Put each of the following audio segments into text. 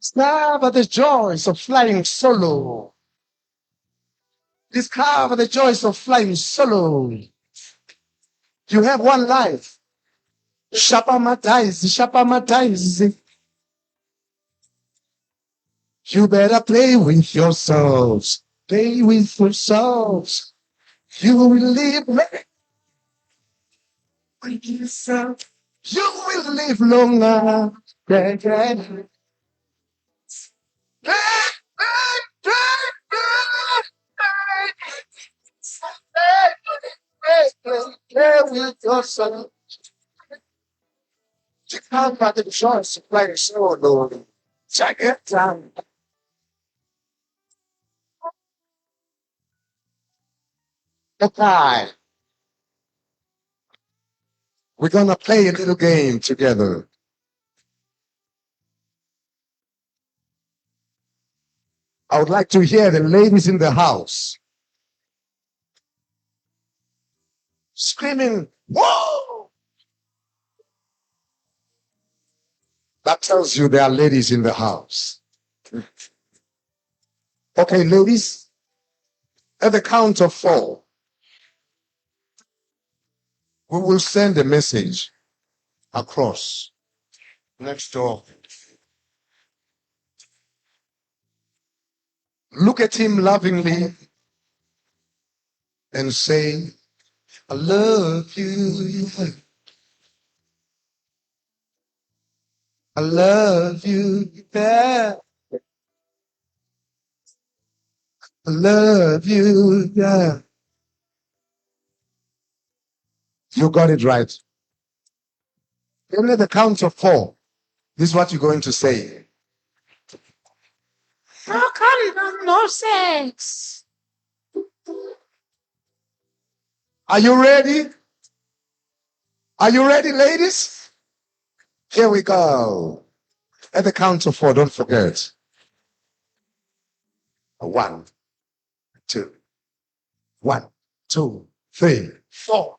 Discover the joys of flying solo. Discover the joys of flying solo. You have one life. Shapa matize, shapa matize. You better play with yourselves. Play with yourselves. You will live with yourself. You will live longer. Yeah, yeah. Play, play, play, play, play, play, play with yourself. Discover the joys of flying solo. Check it out. Okay. We're gonna play a little game together. I would like to hear the ladies in the house screaming, Whoa! That tells you there are ladies in the house. Okay, ladies, at the count of 4, we will send a message across next door. Look at him lovingly and say, I love you. I love you. Yeah. I love you. Yeah. You got it right. Then at the count of 4, this is what you're going to say. No condom, no sex. Are you ready? Are you ready, ladies? Here we go. At the count of 4, don't forget. 1, 2, 1, 2, 3, 4.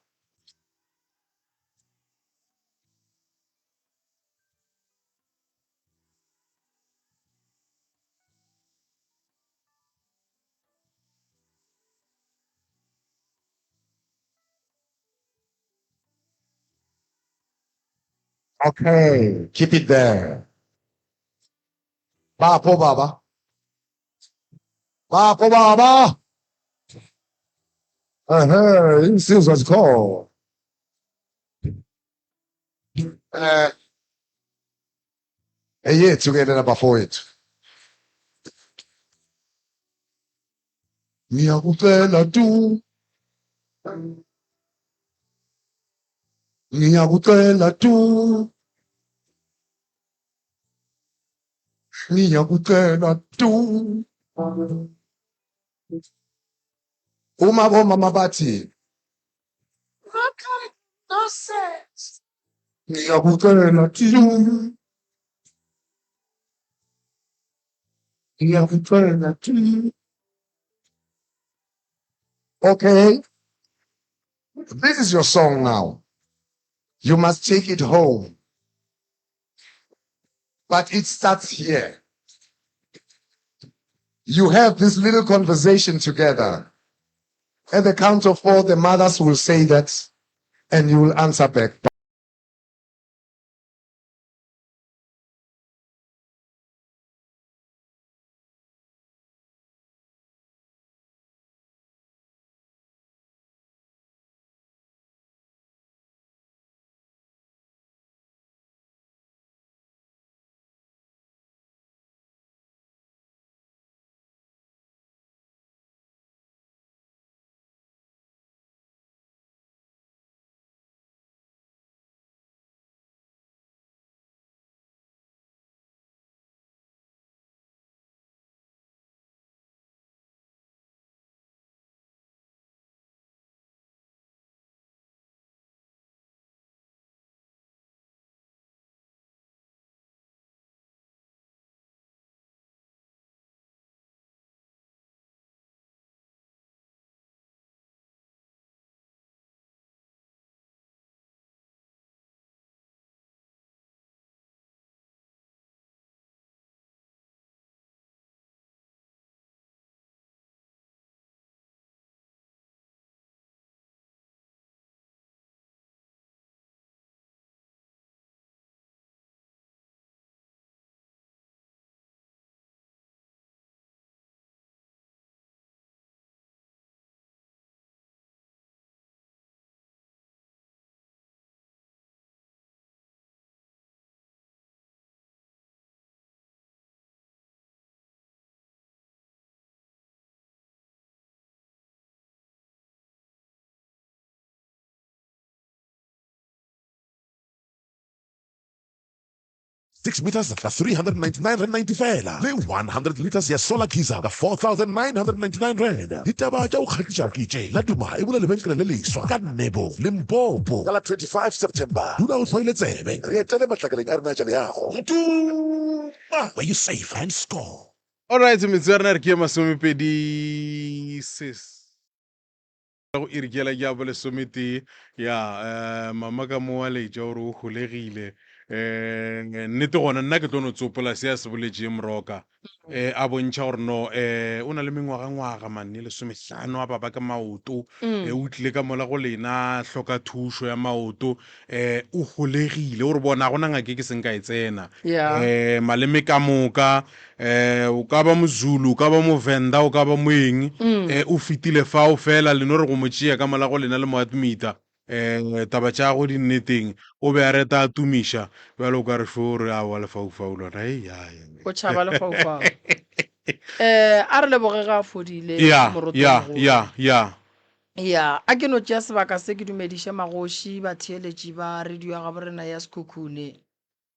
Okay, keep it there. Baba, baba. Baba, baba. Uh-huh, this was called. Eyethu ke lena bafowethu. Ngiyakucela tu. Ngiyakucela tu. Ngiyakucela tu. Uma bomama bathi No condom, no sex. Ngiyakucela tu. Ngiyakucela tu. Okay. This is your song now. You must take it home. But it starts here. You have this little conversation together. At the count of 4, the mothers will say that, and you will answer back. 6 meters ka R399.90 feela le 100 litres ya solar geyser ka R4,999. Ditaba tša go kgahliša ke tše, Laduma e bula lebenkele le leswa ka Nebo, Limpopo ka la 25 September. Dula o hlwaile tsebe, re etele matlakaleng a rena a tša leago. Laduma, where you save and score. Alright, metsotso ya rena re ke ye masomepedi ses. Go iri ke yela ke ya bolesometee ya um mama ka mo wa letša gore o holegile um nnete gona nna ke tlo no tsopola se a se boletšeng moroka um a bontšha gore no um o na le mengwagangwaga manne lesomehlano a baba ka maoto um o tlile ka mola go lena hloka thušo ya maoto um o holegile o re bona gona ngake ke seng ka e tsena um maleme ka moka um o ka ba mozulu o ka ba movenda o ka ba moeng um o fetile fao fela le no re go mo tšea ka mola go lena le mo admita um taba tša go di nneteng o be a reta a tumiša bjalo o ka re xo re aowa lefaufau lona ei ai O tšhaba lefaufau. Eh, a re leboge ge a fodile ya moroto ya mogolo. ya ya Ya, a ke no tšea sebaka se ke dumediše magoši, batheeletši ba radio ya gaborena ya Sekhukhune.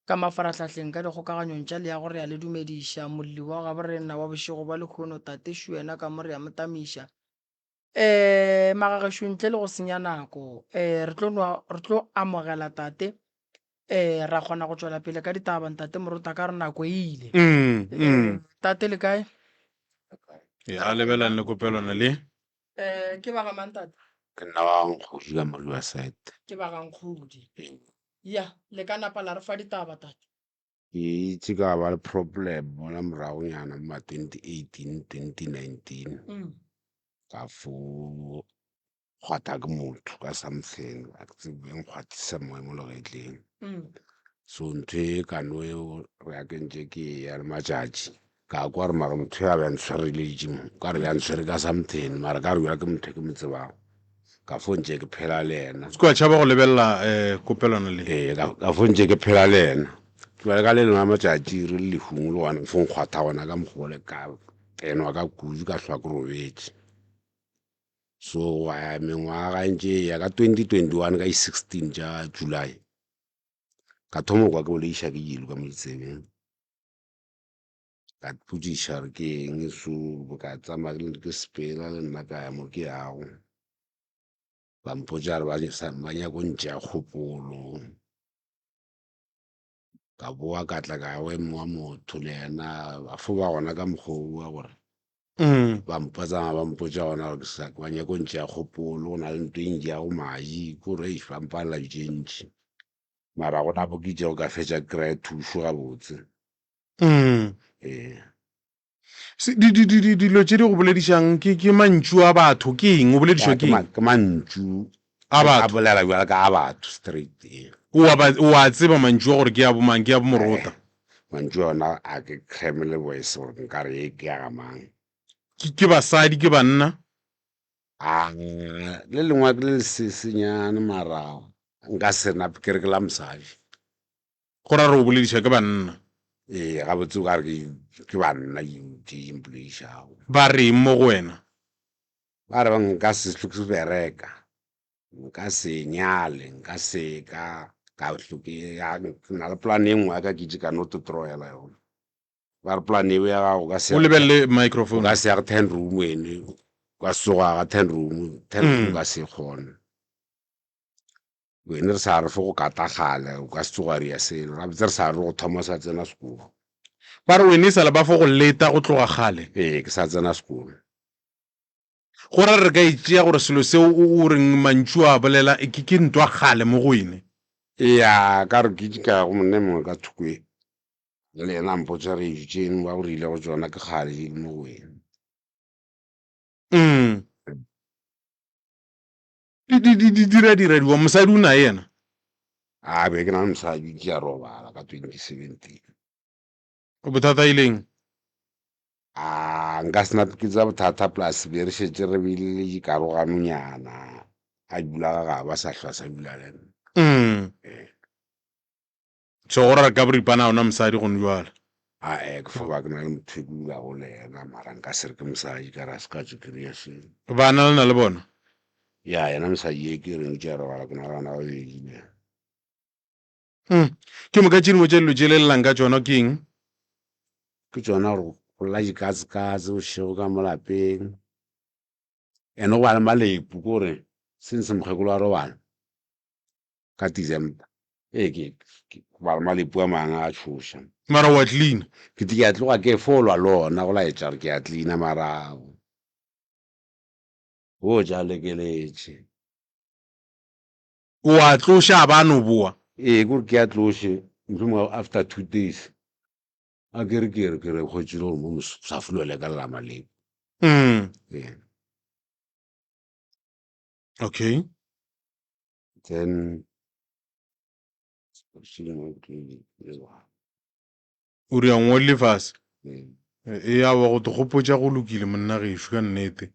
Ka mafarahlahleng, ka dikgokaganyong tša leago re a le dumediša. Molli wa gaborena wa bošego bwa lehono, Tate Shuena ka mo re a mo tamiša. Eh, magagešo ntle le go senya nako, eh, re tlo nwa, re tlo amogela tate, eh, ra kgona go tšwela pele ka ditaba, Ntate Morota, ka re nako e ile. Mm, mm. Eh, tate le kae? Ya, lebelang le kopelwana le. Eh, ke ba ga mang tate? Ke nna wa Nkgodi ka mo Riverside. Ke ba ga Nkgodi. Ya, le ka napa la re fa ditaba tate. Ke itse ka ba le problem mola moragonyana mo ma 2018, 2019. Mm. Ka fo kgwatha ke motho ka something, a ke tsebe e nkgwathisa moya mo legetleng. So ntho e ka no eo re ya ke ntše ke ya le matšatši ka kwa gore mara motho ya be a ntshwareleditše mo ka re be a ntshwere ka something mara ka re bjale ke motho e ke mo tsebago ka fo ntše ke phela le yena. Se kwa tšhaba go lebelela um kopelwana le. Ee, ka fo ntše ke phela le yena. Bjale ka le lengwe la matšatši re le lehung le gona fo nkgwatha gona ka mokgwa ole ka tenwa ka kudu ka hlwa ke robetše. So gwa ya mengwaga e ntše e ya ka 2021 ka di 16 tša July ka thoma go kwa ke bolediša ke jelo ka mo ditsebeng. Ka ipotšiša gore ke eng so ka tsamaya ke ke sepela le nna ka ya mo ke yago. Ba mpotša gore ba nyaka go ntšea kgopolo. Ka boa ka tla ka ya go e mongwe wa motho le yena ba fo ba gona ka mokgwa wo wa gore ba mpotsa ba mpotša gona gore ke sa ba nyaka go ntšea kgopolo go na le ntho e ntšeago madi ke gore eish ba mpalela dilo tše ntši. Mara ga gona mo ke itšego ka fetša ke kry-a thušo gabotse. Ee. Se, di, di, di, di, dilo tše di go boledišang ke, ke mantšu a batho, ke eng? O boledišwa Ya, ke ke, ma, eng? ke mantšu A a, a batho. bolela bjalo ka a batho straight. Ee. O a ba, o a tseba mantšu a gore ke a bomang, ke a bomorota. Eh, mantšu a ona a ke creme le voice gore nka re ye ke ya ga mang. Ke, ke basadi, ke banna? A, le lengwe ke le lesesenyane mara nka se nape ke re ke la mosadi. Go ra re o bolediša ke banna. Ee, gabotse o ka re ke, ke banna tše di mpoledišago. Ba reng mo go wena? Ba re nka se hlwe ke bereka, nka se nyale, nka se ka ka hlwe ke ya, ke na le plan e nngwe ya ka ke itše ka no te troela yona. Ba re plan eo ya gago o ka se O ya, lebelele o microphone. ka se ya go ten room ene, o ka se tsoga ga ten room, ten room o ka se kgone. Wene re sa re fo go kata kgale, o ka se tsoga ria selo. Gabotse re sa re go thoma sa tsena sekolo. Ba re wene e sa le ba fo go leta go tloga kgale. Ee, ke sa tsena sekolo. Go ra re ka e tšea gore selo seo o o reng mantšu a bolela ke ke ntwa kgale mo go wene. Eya, ka re ke itše ka ya go monna e mongwe ka thoko e, le yena a mpotša re dijo tšeno ba go rile go tšona ke kgale di le mo go wene. Mm. Di, di, di, di dira diradiwa mosadi o naye yena. A be ke na le mosadi ke a robala ka 2017. Bothata e leng? A nka se nape ke tsa bothata plus be re šetše re bile le dikaroganonyana a dula ga gabo a sa hlwa sa dula le nna. Mm. Ee. So go ra ka boripana ga ona mosadi gone jwale. Ae ke fo ba ke na le motho e ke dulago le yena mara nka se re ke mosadi ka re a se ka tšo kry-a selo. Bana le na le bona? Ya yena mosadi ye ke reng ke a robala ke na le bana ba babedi le yena. Mm. Ke moka tše dingwe tša dilo tše le llelang ka tšona ke eng? Ke tšona gore go lla dikatsekatse bošego ka mo lapeng. And go ba le malepu ke gore since mokgekolo a robala ka December ee ke go ba le malepu a mangwe a tšhoša. Mara wa cleaner? Ke ke a tloga ke fo lwa le ona go laetša gore ke a cleaner mara o ja lekeletše. O a tloša a ba a no boa? Ee, ke gore ke a tloše mohlomongwe after 2 days a ke re ke re ke re hwetše gore mo sa fulele ka lela malepu. Ee. Okay. Then O re a ngwadile fase. Ee. E awa go te gopotša go lokile monna gešo ka nnete.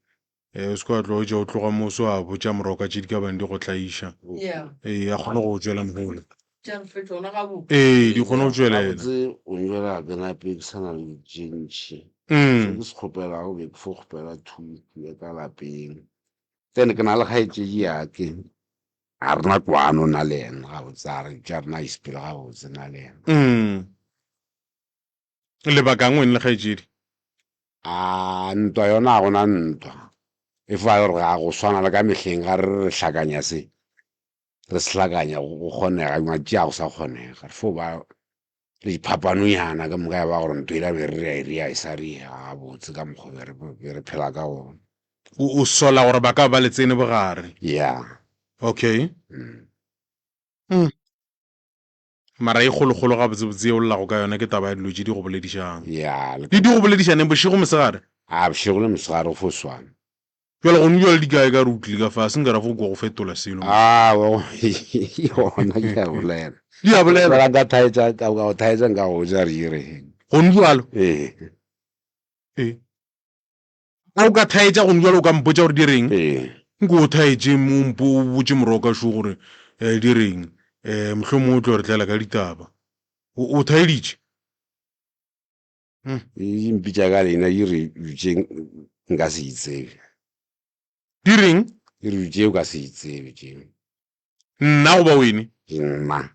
Ee, o se ke wa tlo etša o tloga mo o se wa botša moroka tše di ka bang di go tlaiša. Yeah. Ee, a kgone go go tšwela mohola. Tša re fe tšona gabotse. Ee, di kgone go tšwelela. Gabotse o njwela ke nape ke sa na le tše ntši. Se ke se kgopelago be ke fo kgopela thušo ya ka lapeng. Then ke na le kgaetšedi yake, ga re na kwano nna le yena gabotse, a re tša rena di sepele gabotse nna le yena. Lebakang wene le kgaetšedi? A ntwa yona ga gona ntwa. E fo ba gore ga go swana le ka mehleng ga re re hlakanya se, re se hlakanya go kgonega, matši a go sa kgonega. Re fo ba le diphapanonyana ka moka ya ba gore ntho ela be re re a e ria e sa riega gabotse ka mokgwa be re be re phela ka gona. O o sola gore ba ka ba le tsene bogare? Yeah. Okay. Mm. Mara e kgolokgolo gabotsebotse ye o llago ka yona ke taba ya dilo tše di go boledišang. Yeah, le Di di go bolediša neng, bošego, mosegare? A bošego le mosegare go fo swana. Bjale gone bjale di kae ka re o tlile ka fa, se nka ra fo kwa go fetola selo mo. A wa gona ke a bolela. Di a bolela. Fela nka thaetša, ka go thaetša nka go botša re dire eng. Gone bjalo? Ee. Ee. A o ka thaetša gone bjalo o ka mpotša gore di reng? Ee. Nko o thaetše o mpo o botše moroka šo gore um di reng. Um mohlomongwe o tlo re tlela ka ditaba. O o thaeditše? E mpitša ka leina e re tše nka se itsebe. Di reng? E re tše o ka se itsebe tše. Nna goba wene? Nna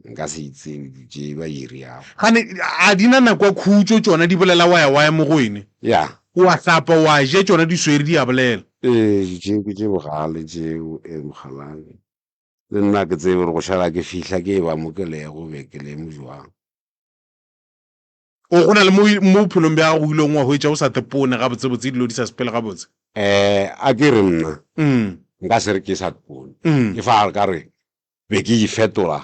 nka se itsebe tše ba iri yago. Gane a di na nako ya khutšo tšona di bolela wa ya wa ya mo go wene? Ya. O a hlapa o a ja tšona di swere di a bolela. Ee tše ke tše bogale tšeo e mokgalabje. Le nna ke tsebe gore go šala ke fihla ke e ba mo ke lego be ke le mo jwang. O go na le mo mo bophelong bja gago o ileng wa hwetša o sa tepone gabotsebotse dilo di sa sepele gabotse? Eh, a ke re nna nka se re ke sa tepone. Ke fa ka re be ke ifetola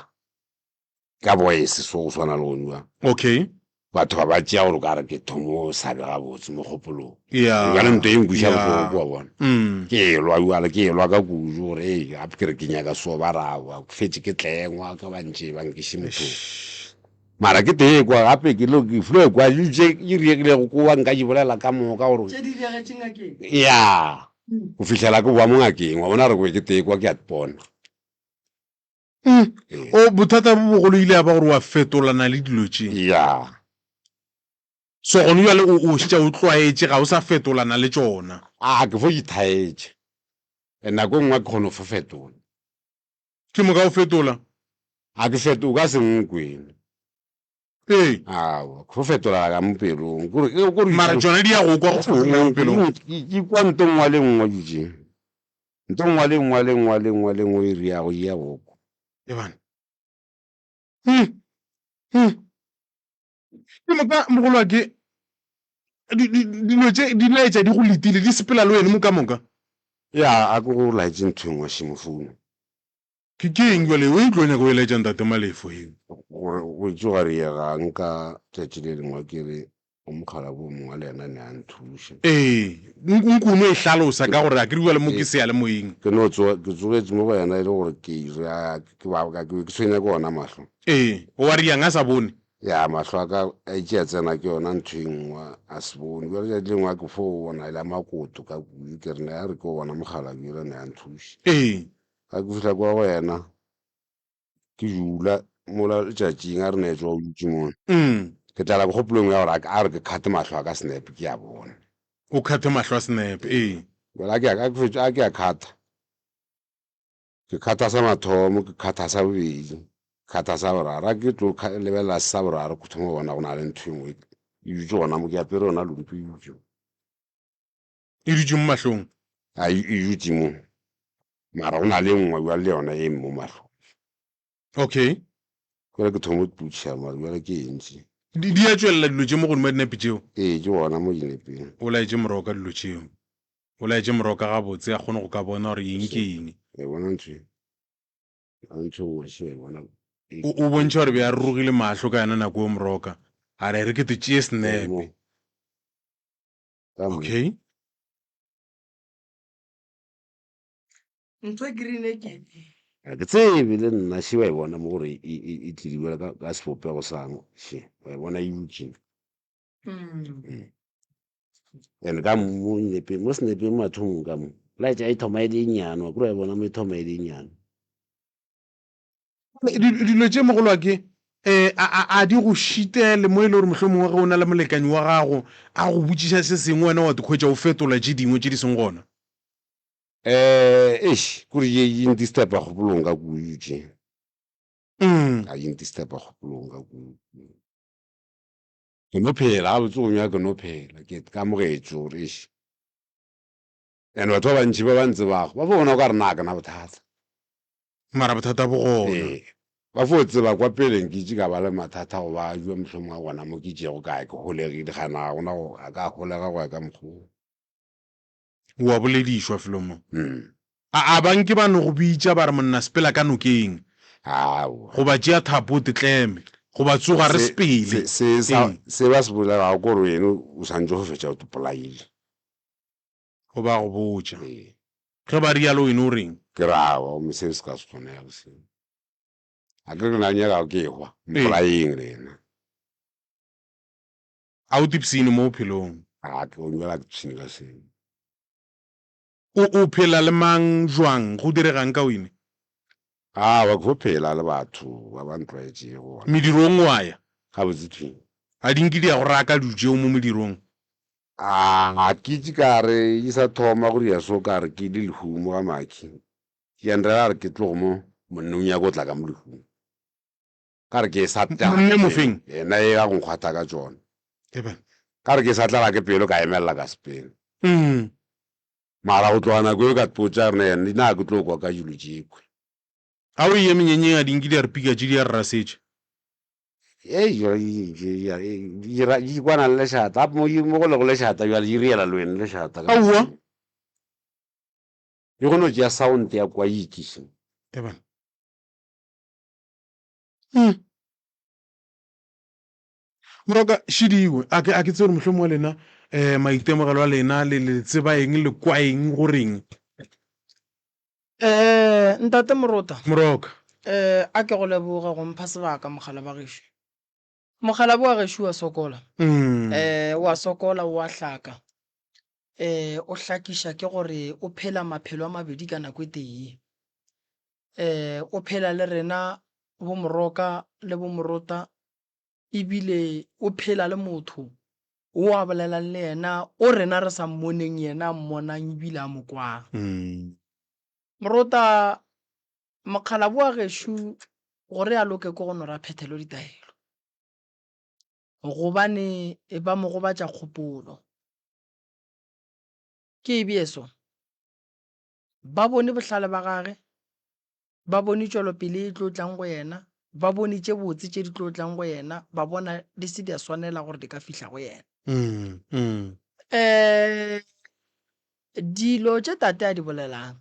ka voice so go swana le go nua. Okay. Batho ba ba tšea gore o ka re ke thomo sa be gabotse mo kgopolong. Yeah. Bjale nto e nkweša Yeah. bohloko wa bona. Ke elwa bjale ke elwa ka kudu gore ee gape ke re ke nyaka so ba rawa ke fetše ke tlengwa ka ba ntše ba nkiše mothong. Mara ke tee kwa gape ke lo ke flo kwa di tše di riegilego kowa nka di bolela ka moka gore Tše di diagetše ngakeng. ya go fihlela ke boa mo ngakeng wa bona re ke tee kwa ke a ipona. Ee. O bothata bo bogolo ile ya ba gore wa fetolana le dilo tše. Ya. So gone bjale o o šetša o tlwaetše ga o sa fetolana le tšona. A ke fo ithaetše. Nako e nngwe ke kgona go fo fetola. Ke moka o fetola? A ke feto, o ka se nkwe. Ee. Aowa, ke fo fetola ka mo pelong. Kore, ke, kore Mara tšona di ya go kwa go fetola mo pelong. Ke kwa nto nngwe le nngwe dutše. Nto nngwe le nngwe le nngwe le nngwe le nngwe e riago e ya go kwa. Ebane. Ke moka mogolo wa ke dilo tše di laetša di go letile di sepela le wene mo ka moka. Ya, a ke go laetše ntho e nngwe šemo founu. Ke ke eng bjale o e tlo nyaka o e laetša ntate Malefo eo? Gore go tsoga re yegang ka tšatši le lengwe ke re o mokgalabje o mongwe le yena ne a nthuša. Ee, nko o no e hlalosa ka gore a ke re bjale mo ke seyalemoyeng. Ke no tsoga, ke tsogetše mo go yena e le gore ke ira, ke ba, ke be ke tshwenya ke ona mahlo. Ee, o a riang a sa bone? Ya, mahlo a ka a itše a tsena ke yona ntho e nngwe a se bone. Bjale tšatši le lengwe a ke fo bona e la makoto ka kudu, ke re ne a re ke o bona mokgalabje yola ne a nthuša. Ee. Ga ke fihla kwa go yena, ke dula mola letšatšing a re ne tšwa o dutše mola. Ke tlala ke kgopolo e nngwe ya gore a re ke kgate mahlo a ka snap ke a bona. O kgate mahlo a snap, ee. Bjale a ke a ke fetša a ke a kgata. Ke kgata sa mathomo, ke kgata sa bobedi. Kgatha sa boraro, a ke tlo lebelela sa boraro, ke thoma go bona go na le ntho e nngwe e dutše gona mo, ke apere yona lompo e dutše. E dutše mo mahlong? A e dutše mo, mara go na le nngwe bjale le yona e mo mahlong. Okay. Bjale ke thoma go ipotšiša mara bjale ke eng tše? Di, di a tšwelela dilo tše mo godimo ga dinepe tšeo? Ee, ke gona mo dinepeng. O laetše Moroka dilo tšeo. O laetše Moroka gabotse a kgone go ka bona gore eng ke eng. E bona ntho e? O, o bontšha gore be a rurugile mahlo ka yona nako eo Moroka. A re, re ke te tšee senepe. Okay. Ntho e green e ke efe? Ga ke tsebe le nna, še wa e bona mo gore e, e, e tlile bjale ka, ka sebopego sang, še wa e bona e dutše. Mm. And ka mo nepeng, mo senepeng mathomong ka mo, laetša e thoma e le e nnyane, wa kry-a e bona mo e thoma e le e nnyane. Dilo tše mogolwake um a di go šitele mo e le gore mohlomongwe ge o na le molekani wa gago a go botšiša se sengwe wena wa te hwetša o fetola tše dingwe tše di seng gona? Um eish, kore ye e ndisturba kgopolong ka kudu tše. A e ndisturba kgopolong ka kudu. Ke no phela gabotse go nyaka ke no phela ke ka amogetše gore eish and batho ba bantši ba ba ntsebago ba fo bona o ka re na ke na bothata. Mara bothata bo gona. Ee, ba fo tseba kwa peleng ke itše ka ba le mathata go ba jwa mohlomongwe a gona mo ke itšego kae ke holegile gana ga gona go a ka holega go ya ka mokgwa wo. O a boledišwa felo mo. A a ba nke ba no go bitša ba re monna sepela ka nokeng. Aowa. Goba tšea thapo o te tleme. Goba tsoga re Se, sepele. se, se, sa, Ee. se ba se bolelago ke gore wena o swantše go fetša o te polaile. Go ba go botša. Ee. Ge ba realo wena o reng? Ke re aowa, gomme seo se ka se kgonege seo. A ke re ke na nyaka ke ehwa, Ee. mpolayeng lena. A o tipshine mo bophelong? A ke o nyala ke tipshine ka seo. O, o phela le mang, jwang, go direga'ng ka wene? Aowa, ke fo phela le batho ba ba ntlwaetšego gona. Medirong o a ya? Gabotse thwi. A di nke di ya go raka dilo tšeo mo medirong? A ke itše ka re e sa thoma go dira so ka re ke ile lehumo ga Makhi. Ya nrela a re ke tloge mo, monna o nyaka go tla ka mo lehung. Ka re ke sa tlala Monna ke mofeng? pelo. Yena e ya go nkgwatha ka tšona. Amen. Ka re ke sa tlala ke pelo ka emelela ka sepela. Mm. Mara go tloga nako eo ka tpotša gore na na ke tlo kwa ka dilo tšekhwe. A o eye menyenyeng a di nke di a re pika tše di a re rasetša. Ei jwale di di di kwana le lešata gape mo mo go lego lešata jwale di riela le wena lešata ka Aowa. mosing. Di kgone go tšea sound ya kwa e ikiša. Amen. Mm. Moroka šidiwe a ke a ke tsebe gore mohlomongwe lena um maitemogelo a lena le le tseba eng le kwa eng go reng. Eh, ntate Morota. Moroka. Eh, a ke go leboge go mpha sebaka mogala ba gešo. Mogala wa gešo wa sokola. Mm. Eh, wa sokola wa hlaka. Eh, o hlakiša ke gore o phela maphelo a mabedi ka nako e tee. Eh, o phela le rena bo Moroka le bo Morota ebile o phela le motho o a bolelang le yena o rena re sa mmoneng yena a mmonang ebile a mo kwang. Morota, mokgalabo wa gešo gore a loke ke go no ra phethelo ditaelo gobane ba mo gobatša kgopolo. Ke e bee so? Ba bone bohlale ba gage, ba bone tšwelopele e tlo tlang go yena, ba bone tše botse tše di tlo tlang go yena, ba bona di se di a swanela gore di ka fihla go yena. Um Dilo tše tate a di bolelang,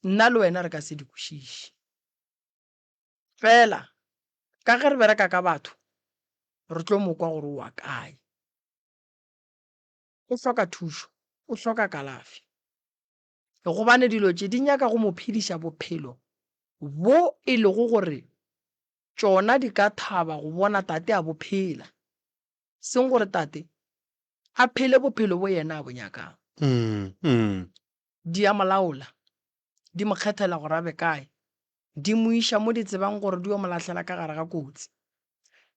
nna le wena re ka se di kwešiše. Fela ka ge re bereka ka batho, re tlo mo kwa gore o wa kae. O hloka thušo, o hloka kalafi. Gobane dilo tše di nyaka go mo phediša bophelo bo e lego gore tšona di ka thaba go bona tate a bo phela, seng gore tate a phele bophelo bo yena a bo nyakang. Di a mo laola, di mo kgethela gore a be kae, di mo iša mo di tsebang gore di yo mo lahlela ka gare ga kotsi.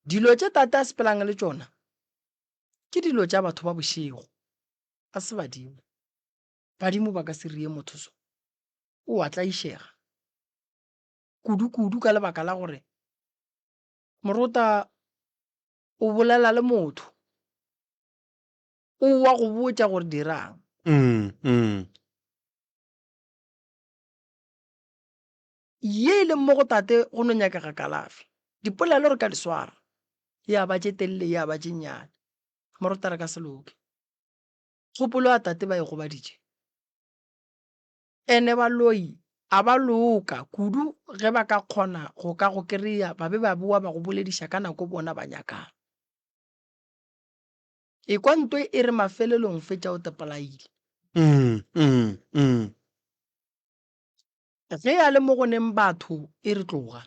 Dilo tše tate a sepelang le tšona ke dilo tša batho ba bošego, ga se badimo. Badimo ba ka se rie motho so. O a tlaišega. Kudu-kudu ka lebaka la gore morota o bolela le motho, o wa go botša gore dirang. Mm, mm. Ye e leng mo go tate go no nyakega kalafi. Dipolelo re ka di swara, ya ba tše telele ya ba tše nnyane. Morota re ka se loke. Kgopolo ya tate ba e gobaditše. Ene baloi a ba loka kudu ge ba ka kgona go ka go kereya ba be ba boa ba go bolediša ka nako bona ba nyakang. Ekwa ntwe e re mafelelong fetša o tepolaile. Mm, mm, mm. Ge a le mo go neng batho e re tloga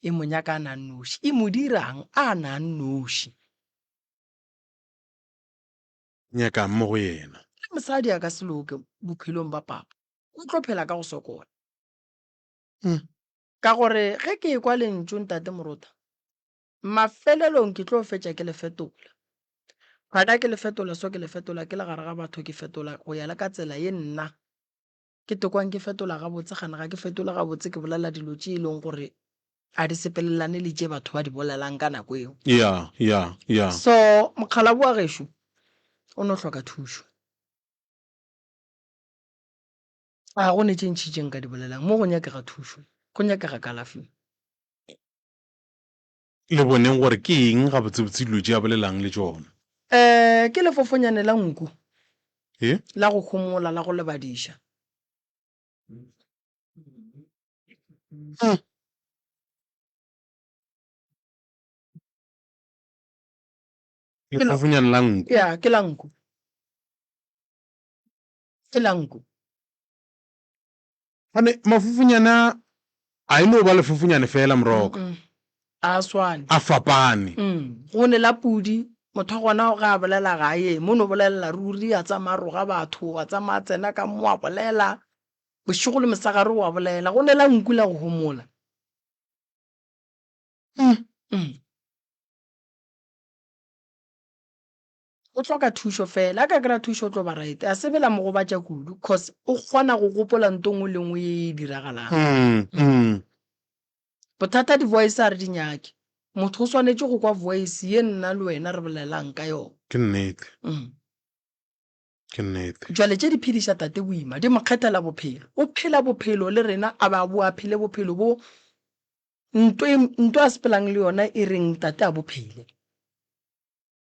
e mo nyaka a na nnoši, e mo dirang a na nnoši. Nyakang mo go yena. Le mosadi a ka se loke bophelong ba papa, o tlo phela ka go sokola. Ka gore ge ke ekwa lentšu Ntate Morota, mafelelong ke tlo fetša ke le fetola. Gona ke le fetola so ke le fetola ke le gare ga batho ke fetola go ya le ka tsela ye nna ke tekwang ke fetola gabotse gane ga ke fetole gabotse ke bolela dilo tše e leng gore a di sepelelane le tše batho ba di bolelang ka nako eo. Ya, ya, ya. So mokgalabo wa gešo o no hloka thušo. A go ne tše ntši tše nka di bolelang mo go nyakega thušo, go nyakega kalafi. Le boneng gore ke eng gabotsebotse dilo tše a bolelang le tšona. Um ke lefofonyane la nku. E? La go homola, la go lebadiša. Mm. Lefofonyane la nku. Ya, ke la nku. Ke la nku. Gane mafofunyane a a e no ba lefofunyane fela moroka. Mm. A swane. A fapane. Mm. Go ne la pudi, motho wa gona ge a bolela ga a ye mo no bolelela ruri, a tsamaya a roga batho, a tsamaya a tsena ka mo a bolela, bošego le mosegare o a bolela. Go ne la nku la go homola. Mm. Mm. O hloka thušo fela. A ka kry-a thušo o tlo ba right. A se be la mo gobatša kudu cause o kgona go gopola nto nngwe le nngwe ye e diragalang. Mm, mm. Bothata di voice a re di nyake. Motho o swanetše go kwa voice ye nna le wena re bolelang ka yona. Ke nnete. Mm. Ke nnete. Jwale tše di phediša tate boima, di mo kgethela bophelo. O phela bophelo le rena a ba a boa a phele bophelo bo nto e, nto a sepelang le yona e reng tate a bo phele.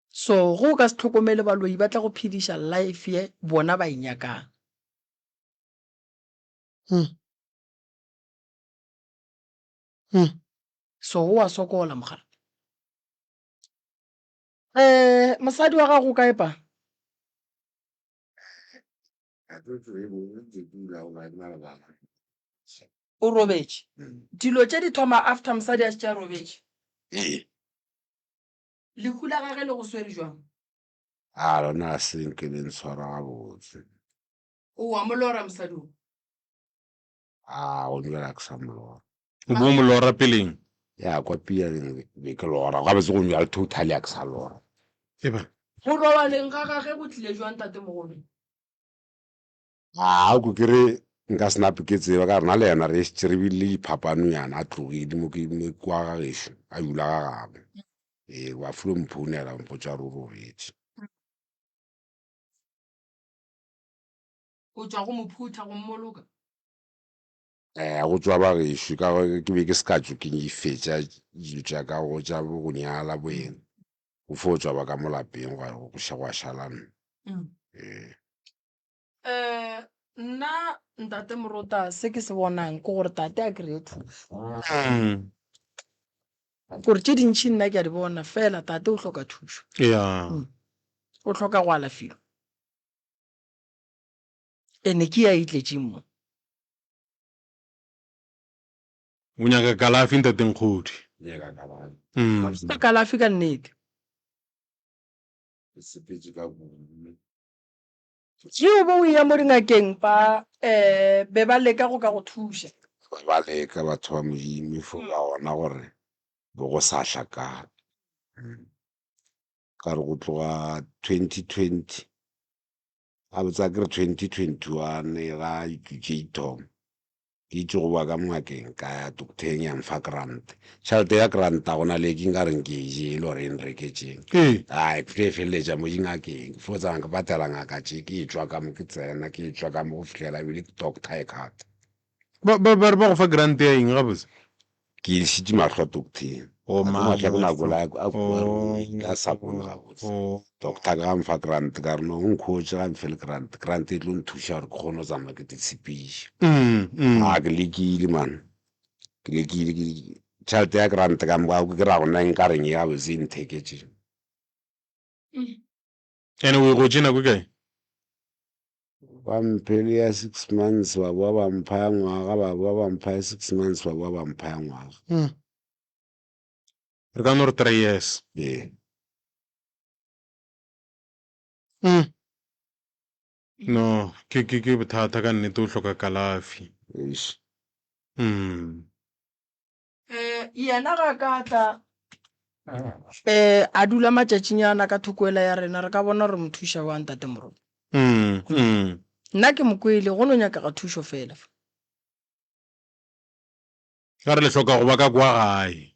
So ge o ka se hlokomele baloi ba tla go phediša life ye bona ba e nyakang. Mm. Mm. So o a sokola mogala. Eh, mosadi wa gago o kae pa? O robetše. Dilo tše di thoma after mosadi a šetše a robetše. Ee. Lehu la gage le go swere jwang? A lona ga se nke le ntshwara gabotse. O wa mo lora mosadi o? A go nyala ke sa mo lora. O bo mo lora peleng? Ya kwa pianeng be ke lora. Gabotse go nyala totally a ke sa lora. Eba. Go robaleng ga gage go tlile jwang tatemogolo? A ko ke re nka se nape ke tseba ka rena le yena re šetše re bile le diphapanonyana a tlogile mo ke mo kwa ga gešo a dula ga gabo. Ee ba fulo mphounela ba mpotša gore o robetše. O tšwa go mo phutha go mmoloka? Eh go tšwa ba gešo ka gore ke be ke se ka tšo ke fetša dilo tša ka go tša go nyala bo eng. Go fo tšwa ba ka mo lapeng gwa go gwa šala nna. Ee. Um nna ntate Morota se ke se bonang ke gore tate a kry-e thušo. Mm. Gore tše dintšhi nna ke a di bona fela tate o hloka thušo. Yeah. Mm. O hloka go alafiwa. Ene ke ya e tletšeng mo. O nyaka kalafi ntate Nkgodi. Nyaka kalafi. Mm. Kalafi ka nnete. Ke sepetše ka kudu. Ge o be o eya mo dingakeng ba um be ba leka go ka go thuša. Ba ba leka batho ba Modimo fo ba gona gore bo go sa hlakana. Ka re go tloga 2020 gabotse a ke re 2021 ga ditšo tše di thoma. Ke itše go bowa ka mo ngakeng, ka ya docteng ya mfa grant. Tšhelete ya grant a gona le ke nka reng ke e jele or e nreketšeng. Ee. Ai, ke tlo e feleletša mo dingakeng. Ke fo tsamaya ke patela ngaka tše, ke etšwa ka mo ke tsena, ke etšwa ka mo go fihlela ebile ke doctor e kgata. Ba, ba, ba re ba go fa grant ya eng gabotse? Ke išitše mahlo docteng. Oh, A ke mahlo ke mahlo. nako la a kua Oh, a sa bone gabotse. oh. Doctor ka mfa grant ka re no o nkhotše ga mfe le grant. Grant e tlo nthuša gore ke kgone go tsamaya ke titshepiše. Mm, mm. A ke lekile man. Ke lekile ke tšhelete ya grant ka moka ke ra go nna nka reng e gabotse e ntheketše. Ene o e gotše nako e kae? Ba mphele ya six months ba boa ba mpha ya ngwaga ba boa ba mpha ya six months ba boa ba mpha ya ngwaga. Mm. Re ka no re three years. Ee. Mm. No, ke ke ke bothata ka nnete o hloka kalafi. Eish. Mm. Eh, yena ga ka tla eh a dula matšatšinyana ka thoko ela ya rena re ka bona gore mo thuša wa ntate Morota. Mm, mm. Nna ke mo kwele go no nyakega thušo fela. Ka re le hloka go ba ka kwa gae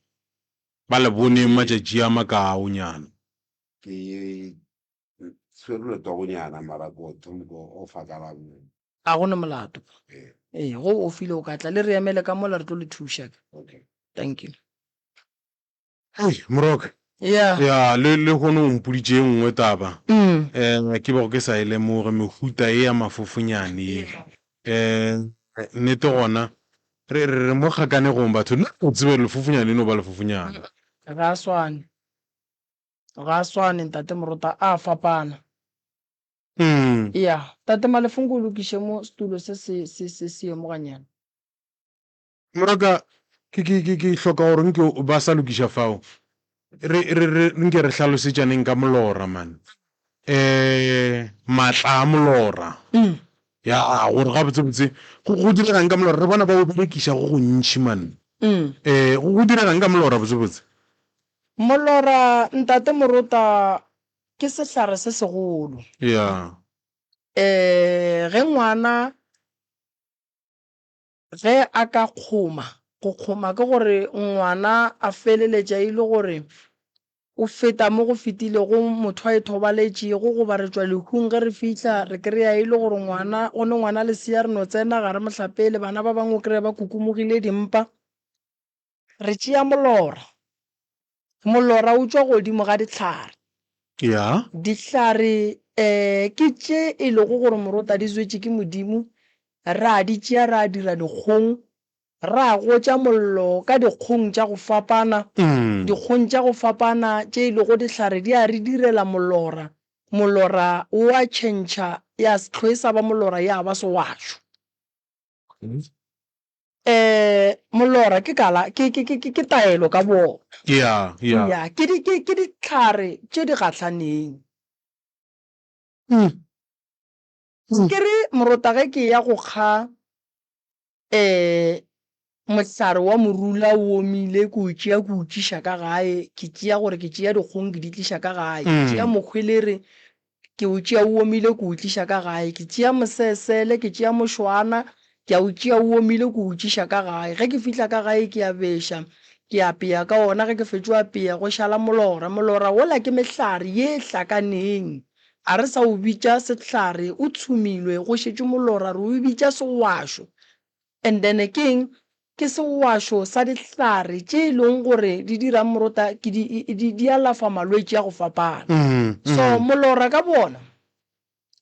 ba le boneng matšatši a makaonyana. Ke tshwere letogonyana mara ko thoma ko ofa ka la bone. A go na molato. Ee. Ee, go o file o ka tla le re emele ka mola re tlo le thuša. Okay. Thank you. Hei, Moroka. Yeah. Ya, le le gone o mpoditše e nngwe taba. Mm. Eh, ke bego ke sa e lemoge mehuta e ya mafofonyane ye. Eh, nnete gona re re re mo kgakanegong batho. Nna ke tsebe gore lefofonyane e no ba lefofonyane. Ga a swane. Ga a swane ntate Morota a fapana. Mm. Ya, tate Malefo nko o lokiše mo setulo se se se se se ye mo ganyane. Moraka, ke ke ke ke hloka gore nke ba sa lokiša fao. Re re re nke re hlalosetšaneng ka molora man. Eh, matla a molora. Mm. Ya, gore gabotsebotse go go diregang ka molora? Re bona ba o berekiša go gontši man. Mm. Eh, go go diregang ka molora botsebotse? Molora, Ntate Morota, ke sehlare se segolo. Ya. Eh, ge ngwana ge a ka kgoma, go kgoma ke gore ngwana a feleletša e le gore o feta mo go fetilego motho a ithobaletšego goba re tšwa lehung ge re fihla re kry-a e le gore ngwana, go ne ngwana lesea re no tsena ga re mo hlapele, bana ba bangwe o kry-a ba kukumogile dimpa. Re tšea molora. Molora o tšwa godimo ga dihlare. Ya. Dihlare um ke tše e lego gore morota di zwetše ke Modimo, ra di tšea ra dira dikgong, ra gotša mollo ka dikgong tša go fapana. Dikgong tša go fapana tše e lego dihlare di a re direla molora. Molora o a tšhentšha, ya se hlwe e sa ba molora ya ba sewašo. Eh, molora ke kala, ke, ke, ke, ke, ke taelo ka boona. Ya, ya. Ya, ke di, ke, ke dihlare tše di gahlaneng. Mm. Mm. Ke re morota ge ke ya go kga eh mohlare wa morula o omile ke o tšea ke o tšiša ka gae, ke tšea gore ke tšea dikgong ke di tliša ka gae, ke tšea Mm. mokgwelere Ke o tšea o omile ke o tliša ka gae. Ke tšea mosesele, ke tšea mošwana, ke a o tšea o omile ke o tšiša ka gae. Ge ke fihla ka gae ke a beša, ke apea ka ona, ge ke fetšo apea go šala molora. Molora wola ke mehlare ye e hlakaneng. A re sa o bitša sehlare, o tshumilwe, go šetše molora, re o bitša sewašo. And then ke eng? Ke sewašo sa dihlare tše e leng gore di dirang morota, ke di, di, di alafa malwetši a go fapana. So molora ka boona,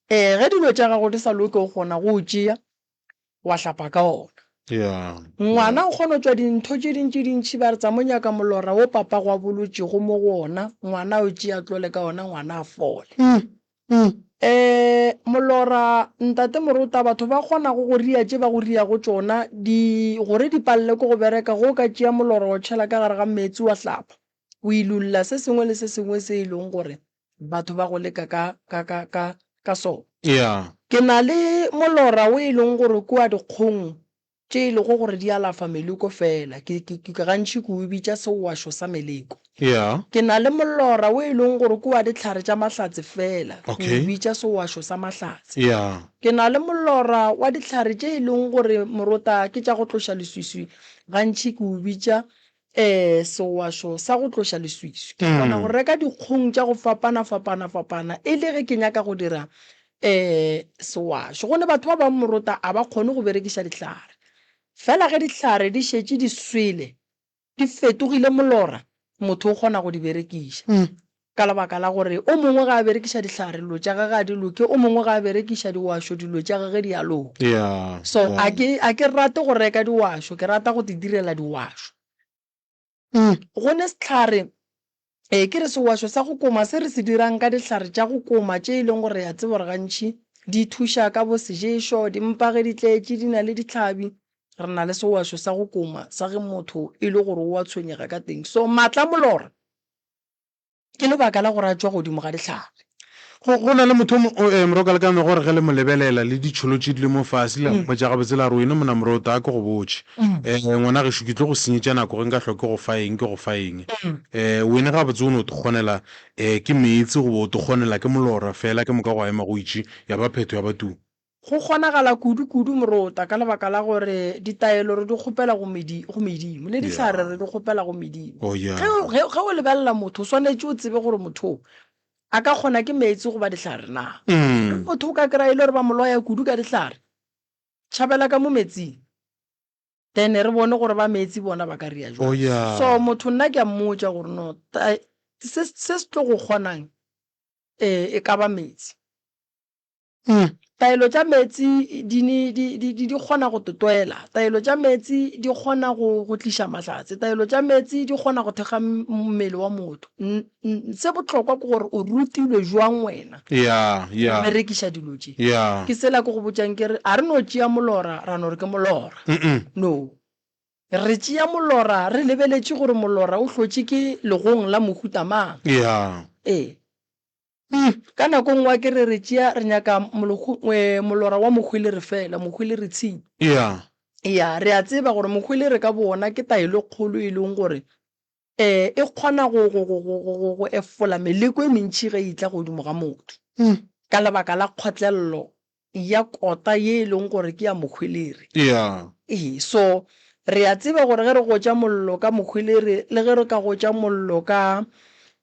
eh, ge dilo tša gago di sa loke o kgona go o tšea wa hlapa ka ona. Yeah. Ngwana o kgona go tšwa dintho tše dintši dintši ba re tsa mo nyaka molora wo papago a bolotšego mo go ona, ngwana a o tšea a tlole ka ona ngwana a fole. Ee, molora, Ntate Morota, batho ba kgonago go ria tše ba go riago tšona, di, gore di palele ke go bereka, ge o ka tšea molora wa o tšhela ka gare ga meetse wa hlapa, o ilulla se sengwe le se sengwe se e leng gore batho ba go leka ka, ka, ka, ka, ka sona. Yeah. Ke na le molora o e leng gore ke wa dikgong. tše e lego gore di alafa meleko fela. Ke, ke, ke gantši ke o bitša sewašo sa meleko. Yeah. Ke na le molora wo e leng gore ke wa dihlare tša mahlatse fela. Ke o Okay. bitša sewašo sa mahlatse. Yeah. Ke na le molora wa dihlare tše e leng gore morota ke tša go tloša leswiswi, gantši ke o bitša um sewašo sa go tloša leswiswi. Ke kgona go reka dikgong tša go fapana-fapana-fapana e le ge ke nyaka go dira um sewašo. Go ne batho ba bangwe morota a ba kgone go berekiša dihlare. Fela ge dihlare di šetše di swele, di fetogile molora, motho o kgona go di berekiša. Ka lebaka la gore o mongwe ge a berekiša dihlare dilo tša gage ga di loke, o mongwe ge a berekiša diwašo dilo tša gage di a loka. Yeah, So yeah. a ke, a ke rate go reka diwašo, ke rata go te direla diwašo. Go ne sehlare, ee ke re sewašo sa go koma se re se dirang ka dihlare tša go koma tše e leng gore re a tseba gore gantši di thuša ka bo seješo, dimpa ge di tletše di na le dihlabi, re na le sewašo sa go koma sa ge motho e le gore o a tshwenyega ka teng. So maatla a molora Ke lebaka la gore a tšwa godimo ga dihlare. Go, go na le motho o, o, eh, Morokalekame gore ge le mo lebelela le ditšholo tše di le mo fase, le mmotša gabotse la re, Wena monna Morota, a ke go botše. Eh, ngwana gešo, ke tlo go senyetša nako ge nka hlwa ke go fa eng, ke go fa eng. Eh, wene gabotse o no tikgonela, eh, ke meetse goba o tikgonela ke molora feela, ke moka gwa ema go itše, ya ba phetho ya ba tuu. Go kgonagala kudu-kudu morota ka lebaka la gore ditaelo re di kgopela go medi, go medimo, le dihlare re di kgopela go medimo. Oh, yeah. Ge, ge, ge o lebelela motho, o swanetše o tsebe gore motho o a ka kgona ke meetse goba dihlare na. Ge motho o ka kry-a e le gore ba mo loya kudu ka dihlare, tšhabela ka mo metsing. Then re bone gore ba meetse bona ba ka ria jwang. Oh, yeah. So motho nna ke a mmotša gore no, ta, se, se se tlo go kgonang, eh, e ka ba meetse. Taelo tša meetse di ne di, di, di, di kgona go totoela. Taelo tša meetse di kgona go, go tliša mahlatse. Taelo tša meetse di kgona go thekga mmele wa motho. N, n, se bohlokwa ke gore o rutilwe jwang wena Ya, go ya. berekiša dilo tše. Ya. Ke sela ke go botšang ke re, a re no tšea molora ra no re ke molora. Mm-mm. No. Re tšea molora re lebeletše gore molora o hlotše ke legong la mohuta mang. Ya. Ee. Ka nako nngwe a ke re re tšea re nyaka molokgo, eh, molora wa mohwelere fela, mohwelere tshipi. Yeah. Ya, re a tseba gore mohwelere ka bowona ke taelo e kgolo e leng gore eh, e kgona go, go, go, go, go, go, go efola meleko e mentši ge e etla godimo ga motho. Ka lebaka la kgotlello ya kota ye e leng gore ke ya mohwelere. Yeah. Ee, so re a tseba gore ge re gotša mollo ka mohwelere le ge re ka gotša mollo ka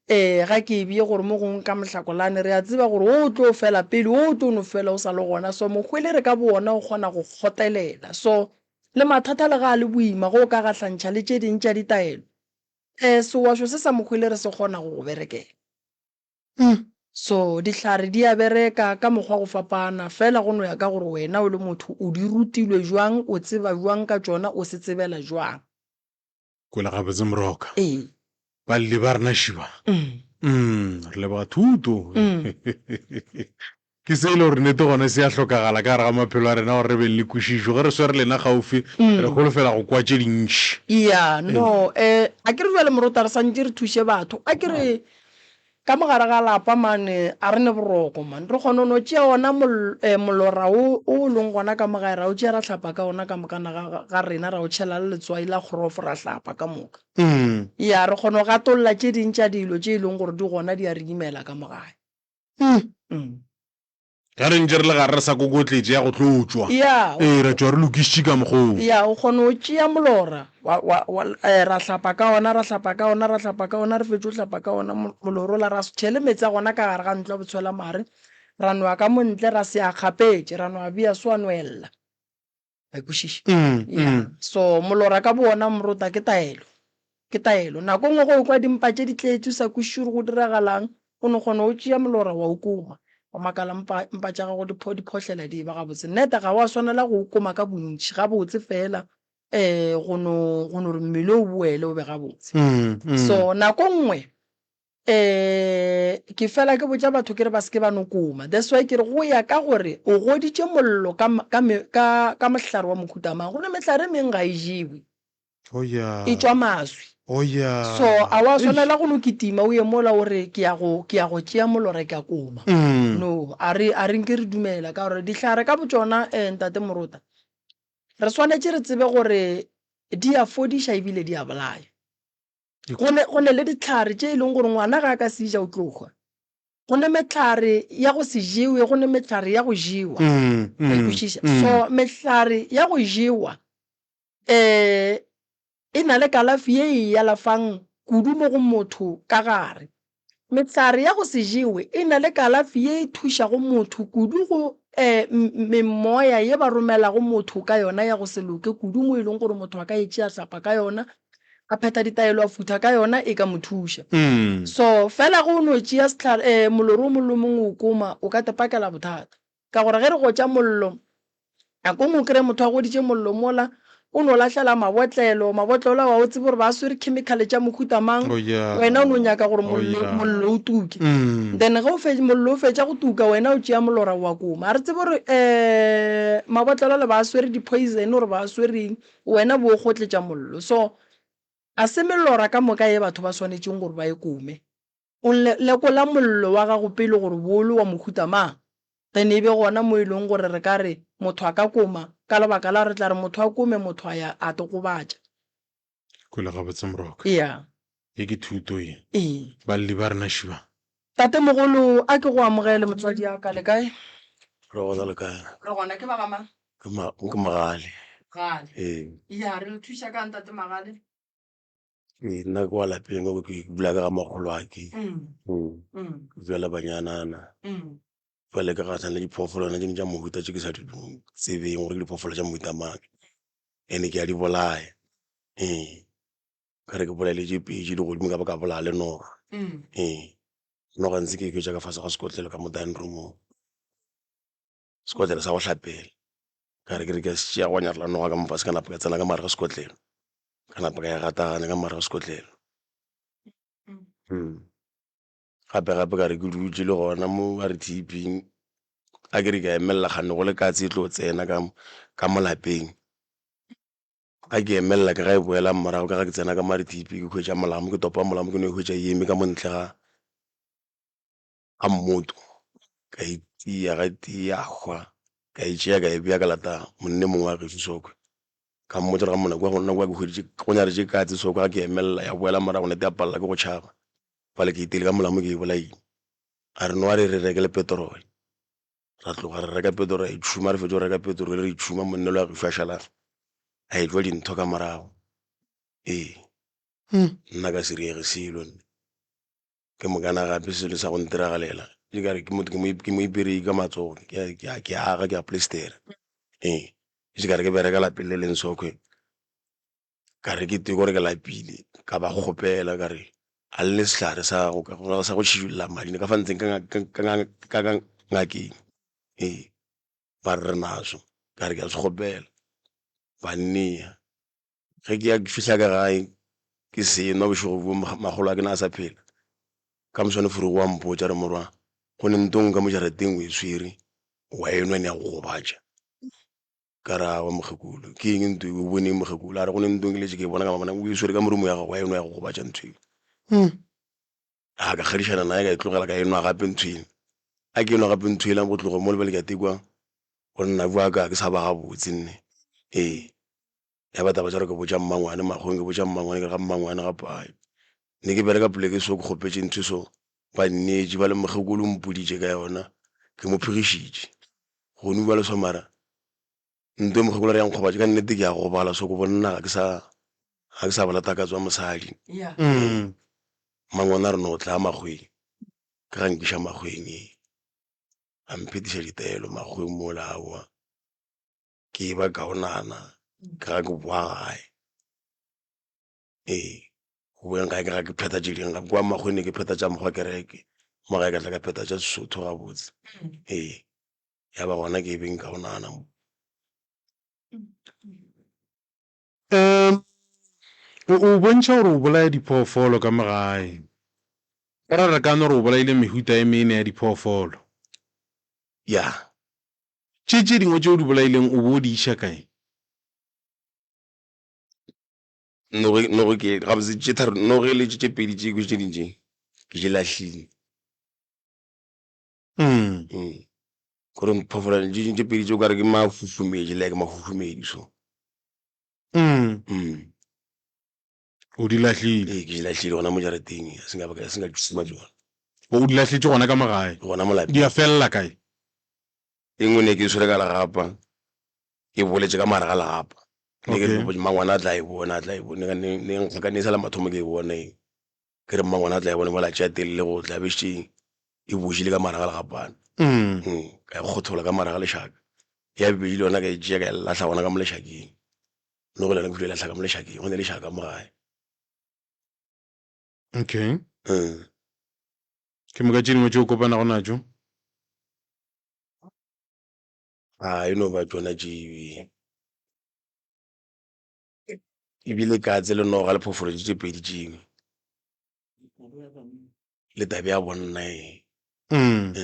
eh ga ke e bee gore mo gongwe ka mohlakolane, re a tseba gore wo o tlo fela pele, wo o tlo no fela o sa le gona. So mohwelere ka bowona o kgona go kgotelela. So le mathata le ga a le boima ge o ka gahlantšha le tše ding tša ditaelo, eh sewašo se sa mohwelere se kgona go go berekela. So dihlare di a bereka ka mokgwa go fapana, fela go no ya ka gore wena o le motho o di rutilwe jwang, o tseba jwang ka tšona, o se tsebela jwang. Kwele gabotse Moroka. Ee. Balli ba rena šiba. Mm, re leboga thuto. Ke se e le gore nnete gona se a hlokagala ka gare ga maphelo a rena gore re beng le kwešišo. Ge re swere lena gaufi, re holofela go kwa tše dintši. Ya, no, eh, a ke re bjale morota re santše re thuše batho. A ke re ka mo gare ga lapa mane a re ne boroko man. Re kgona go no tšea ona molora wo o leng gona ka mo gae ra o tšea ra hlapa ka ona ka mokana ga, ga rena ra o tšhela le letswai la kgorofo ra hlapa ka moka. Ya, re kgona go gatolla tše ding tša dilo tše e leng gore di gona di a re imela ka mo gae. Ge re ntše re le gare re sa kokotletše ya go tlo tšwa. Ya. Ee, ra tšwa re lokišitše ka mokgwa wo. Ya, o kgona go tšea molora, wa, wa, wa, eh, ra hlapa ka ona, ra hlapa ka ona, ra hlapa ka ona, re fetše go hlapa ka ona molora ola, ra se tšhele meetse a gona ka gare ga ntlo ya botshwelamare, ra no ya ka mo ntle, ra se a kgapetše, ra no a bea so a no ella. Wa e kwešiša? Ya. So molora ka bowona morota ke taelo. Ke taelo. Nako e nngwe ge o kwa dimpa tše di tletše o sa kwešiše gore go diragalang, o no kgona go tšea molora wa o koma. Wa makala mpa, mpa tša gago di pho, di phohlela di eba gabotse. Nnete ga wa swanela go o koma ka bontši, gabotse feela um go no, go no re mmele o boele o be gabotse. So nako e nngwe Um ke fela ke botša batho ke re ba se ke ba no koma. That's why ke re go ya ka gore o goditše mollo ka ka ka ka mohlare wa mohuta mang. Go ne mehlare e meng ga e jewe. Oh yeah. E tšwa maswi. Oh yeah. So a wa swanela go no kitima o ye mola o re ke ya go ke ya go tšea molora ke a koma. No, a re a re nke re dumela ka gore dihlare ka botšona eh ntate Morota. Re swanetše re tsebe gore di a fodiša ebile di a bolaya. Go ne, go ne le dihlare tše e leng gore ngwana ge a ka se ja o tlo hwa. Go ne mehlare ya go se jewe, go ne mehlare ya go jewa. Wa e kwešiša? So mehlare ya go jewa um e na le kalafi ye e alafang kudu mo go motho ka gare. Mehlare ya go se jewe e na le kalafi ye e thušago motho kudu go memoya ye ba romelago motho ka yona ya go se loke kudu mo e leng gore motho a ka e tšea hlapa ka yona, a phetha ditaelo a futha ka yona e ka mo thuša. So fela ge o no tšea sehlare molori o mongwe le o mongwe o koma o ka te pakela bothata. Ka gore ge re gotša mollo, nako nngwe o kry-e motho a goditše mollo mola, o no lahlela mabotlelo, mabotlelo ao ga o tsebe gore ba swere chemical tša mohuta mang, Oh, yeah. wena o no nyaka gore Oh, mollo, yeah. mollo o tuke. Mm. Then ge o fe, mollo o fetša go tuka, wena o tšea molora wa koma. Ga re tsebe gore um mabotlelo ale ba swere di-poison gore ba swere eng, wena bo o kgotletša mollo. So ga se melora ka moka ye batho ba swanetšeng gore ba e kome. O lekola mollo wa gago pele gore bo le wa mohuta mang, then e be gona mo e leng gore re ka re motho a ka koma, ka lebaka la gore re tla re motho a kome motho a ya a te gobatša. Kwele gabotse Moroka. Ea. Ye ke thuto ye. Ee. Balli ba rena šiba. Tatemogolo, a ke go amogele motswadi ya ka, le kae? Re gona le kae? Re gona, ke ba ga mang? Ke ma, ke Mogale. Mogale. Ee. Ea, re le thuša kang Tate Magale? Ee, nna ke wa lapeng ko ke dula ka ga makgolo a ke. Ke dula le banyanana. Jwale ke gahlana le diphoofolo tše dingwe tša mohuta tše ke sa di tsebeng gore ke diphoofolo tša mohuta mang. And-e ke a di bolaya. Ee, ka re ke bolaile tše pedi di godimo ka ba ka bolaya le noga. Ee, noga ntse ke e hwetša ka fase ga sekotlelo ka mo dining room-ong. Sekotlelo sa go hlapela. Ka re ke re ke a se tšea gwa nyarela noga ka mo fase ka napa ka tsena ka mogare ga sekotlelo. Ka napa ka e gataganya ka mogare ga sekotlelo. Gape gape ka re ke dutše le gona mo ba re T_V-ing a ke re ke a emelela kgane go le katse e tlo tsena ka ka mo lapeng. Ga ke emelela ke ga e boela morago ka ga ke tsena ka mo R_T_V ke hwetša molamo ke topa molamo ke no e hwetša e eme ka mo ntle ga ga mmoto ka e tia ga tee ya hwa ka e tšea ka e bea ka lata monne mongwe wa gešo sokwe ka mmotša gore ga monna kua go nna kua ke hweditše go nyaretše katse sokwe ga ke emelela ya boela morago nete ya palela ke go tšhaba fale ke iteile ka molamo ke e bolaile a re no a re re reke le petrol ra tloga re reka petrol ra e tšhuma re fetša go reka petrol re e tšhuma monne le wa gešo a šala a etšwa dintho ka morago ee nna ka se riege selo nne. Ke mokana gape selo sa go ntiragalela e ka re ke motho ke mo iperei ka matsogo ke aga ke a plastera ee e se ka re ke bereka lapeng le leng sokhwe ka re ke teko gore ke lapile ka ba kgopela ka re a le sehlare sa go sa go tšhidulla madi ka fa ntseng ka ngakeng ee ba re re naso ka re ke a se kgopela ba nnea. Ge ke ya ke fihla ka gae ke se nwa bošego bjo makgolo a ke na a sa phela. Ka moswane Forogo wa mpotša re morwa go ne nto nngwe ka mo jarateng o e swere wa e nwa ene ya go gobatša. Ka re aowa mokgekolo ke eng nto eo o bone eng mokgekolo? A re go ne nto ke letše ke e bona ka mabona o e swere ka moromo ya gago wa e nwa ya go gobatša ntho eo. A ka kgadišana naye ka e tlogela ka e nwa gape ntho eo. A ke e nwa gape ntho ela go tloga mo lebele ke a tekwa go nna bua ka ke sa ba gabotse nne ee. Ya ba taba tša gore ke botša mmangwane makgong ke botša mmangwane ke re ga mmangwane ga pae ne ke bereka poleke so ke kgopetše ntho so ba nneetše ba le mokgekolo o mpoditše ka yona ke mo phegišitše gone bjale so mara nto e mokgekolo a re ya nkgobatša ka nnete ke a gobala so ke bonna ga ke sa ga ke sa bola takatso ya mosadi mmangwane a re no tla makgweng ke ga nkiša makgweng ee a mphetiša ditaelo makgweng mola aowa. Ke ba kaonana ke ga ke boa gae. Ee, go boeng gae ke ga ke phetha tše dingwe gape. Kua Makgweng ne ke phetha tša mokgwa kereke, mo gae ka tla ka phetha tša Sesotho gabotse. Ee, ya ba gona ke beng kaonana mo. Um, o, o bontšha gore o bolaya diphoofolo ka mo gae. Go ra re ka no re o bolaile mehuta e mene ya diphoofolo. Ya. Tše tše dingwe tše o di bolaileng o bo o di iša kae? Noge, noge ke, gabotse tše tharo, noge le tše tše pedi tše tše dingwe tše, ke di lahlile. Mm. Gore phoofolo tše dingwe tše pedi tše o ka re ke mahuhumedi, like mahuhumedi so. O di lahlile? Ee, ke di lahlile gona mo jarateng, a se nka ba ka, se nka ke šoma tšona. O di lahletše gona ka mo gae? Gona mo lapeng. Di a felela kae? E nngwe ne ke e tshwere ka legapa, ke boletše ka mogare ga legapa. Ne ke re mmangwana a tla e bona, a tla e bona. Ne, ne nkga ne e sa le mathomo ke e bona e. Ke re mmangwana a tla e bona mola tšea telele go tla be šetše e bojile ka mogare ga legapana. Ka e kgothola ka mogare ga lešaka. Ya bobedi le yona ka e tšea ka e lahla gona ka mo lešakeng. No go le yona ke file lahla ka mo lešakeng, go ne lešaka ka mo gae. Okay. Ke moka tše dingwe tše o kopanago natšo? A e no ba tšona tšewe. Ebile katse le noga le phoofolo tše tše pedi tšewe. Le tabe ya bonna e. Mm.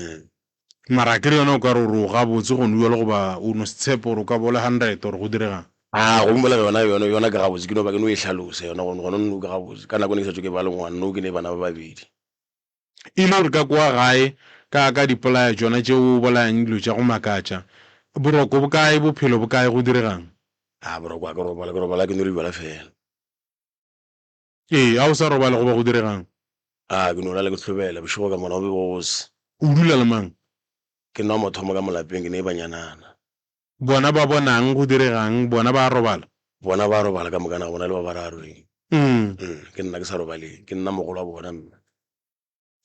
Mara akere yona o ka re o re o gabotse gone bjalo goba o no se tshepe gore o ka ba o le hundred or go diregang? A go mmolega yona yona yona ke gabotse ke no ba ke no e hlalosa yona gone gone no ke gabotse ka nako ne ke sa tšwe ke ba le ngwana no ke ne bana ba babedi. E le gore ka kwa gae ka ka dipolaya tšona tše o bolayang dilo tša go makatša boroko bo kae bophelo bo kae go diregang? A boroko a ke robala ke robala ke nwele bjala fela. Ee, a o sa robale goba go diregang? A ke no lala ke hlobela bošego ka mola go be go se. O dula le mang? Ke nwa mathomo ka mo lapeng ke ne banyanana. Bona ba bonang go diregang? Bona ba a robala? Bona ba a robala ka mokana ga bona le ba bararo ee. Mm. Ke nna ke sa robaleng, ke nna mogolo wa bona nna.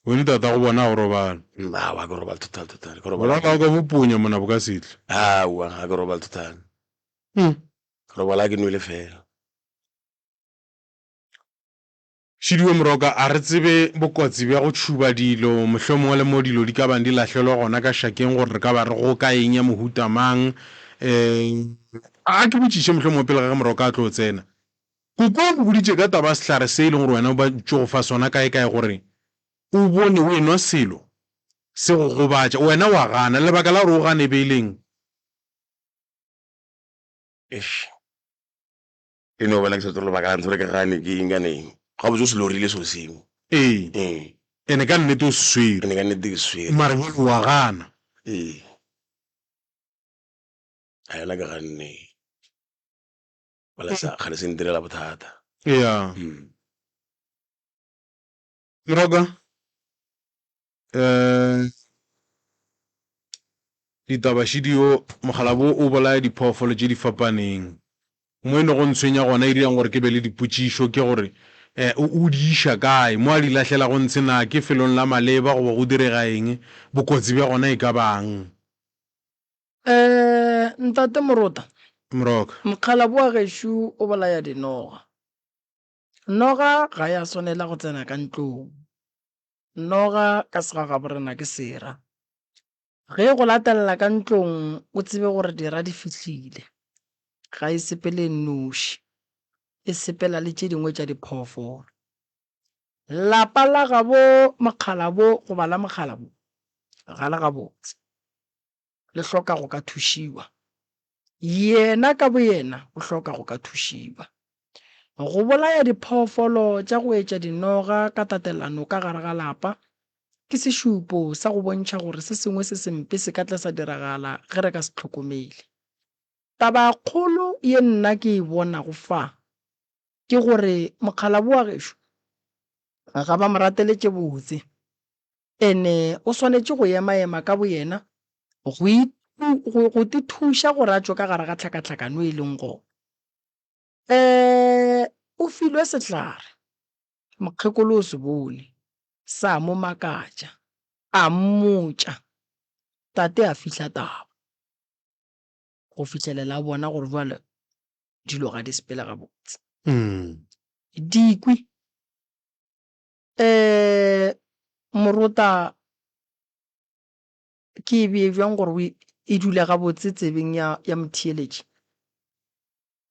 Wene tatago bona ga o robale? Nna aowa ga ke robale total total, ke robala. Bona ga o ka bo ponya mona bo ka se tle. Aowa ga ke robale total. Mm. Ke robala ke nwele fela. Šidiwe Moroka, A re tsebe bokotsi bja go tšhuba dilo, mohlomongwe le mo dilo di ka bang di lahlelwa gona ka šakeng gore re ka ba re goka eng ya mohuta mang. Um a ke botšiše mohlomongwe pele ga ge Moroka a tlo tsena. Koko o go boditše ka taba ya sehlare se e leng gore wena ba tšo go fa sona kaekae gore o bone o enwa selo se go gobatša, wena wa gana. Lebaka la gore o gane e be e le eng? Eish. E no ba nna ke sa tsebe lebaka la ntho gore ke gane ke eng kana eng. Gabotse o se lorile selo seo. Ee. Ee. Ene ka nnete o se swere. Ene ka nnete ke se swere. Mara bjale wa gana. Ee. A yona ke ganne. Bjale sa kgale se ntirela bothata. Ya. Mm. Moroka. Eh, ditaba šidio, mokgalabo o bolaya diphoofolo tše di fapaneng. Mo e no go ntshwenya gona e dirang gore ke be le dipotšišo ke gore eh, o, o di iša kae? Mo a di lahlelago ntshe na ke felong la maleba goba go direga eng? Bokotsi bja gona e ka bang? Eh, Ntate Morota. Moroka. Mokgalabo wa gešo o bolaya dinoga. Noga ga ya swanela go tsena ka ntlong. Noga ka segagaborena ke sera. Ge e go latelela ka ntlong o tsebe gore dira di fihlile. Ga e sepele e nnoši, e sepela le tše dingwe tša diphoofolo. Lapa la gabo mokgalabo goba la mokgalabo ga le gabotse. le hloka go ka thušiwa. Yena ka boyena o hloka go ka thušiwa. Go bolaya diphoofolo tša go etša dinoga ka tatelano ka gare ga lapa ke sešupo sa go bontšha gore se sengwe se sempe se ka tla sa diragala ge re ka se hlokomele. Tabakgolo ye nna ke e bonago fa ke gore mokgalabo wa gešo ga ba mo ratele tše botse. Ene o swanetše go ema-ema ka boyena go go, go tithuša gore a tšwe ka gare ga tlhakatlhakano e leng gona. E, o filwe sehlare, mokgekolo o se bone, sa mo makatša, a mmotša, tate a fihla taba, go fihlelela a bona gore bjale dilo ga di sepele gabotse. Dikwi. Eh, morota ke e bee bjang gore o e dule gabotse tsebeng ya, ya motheeletši?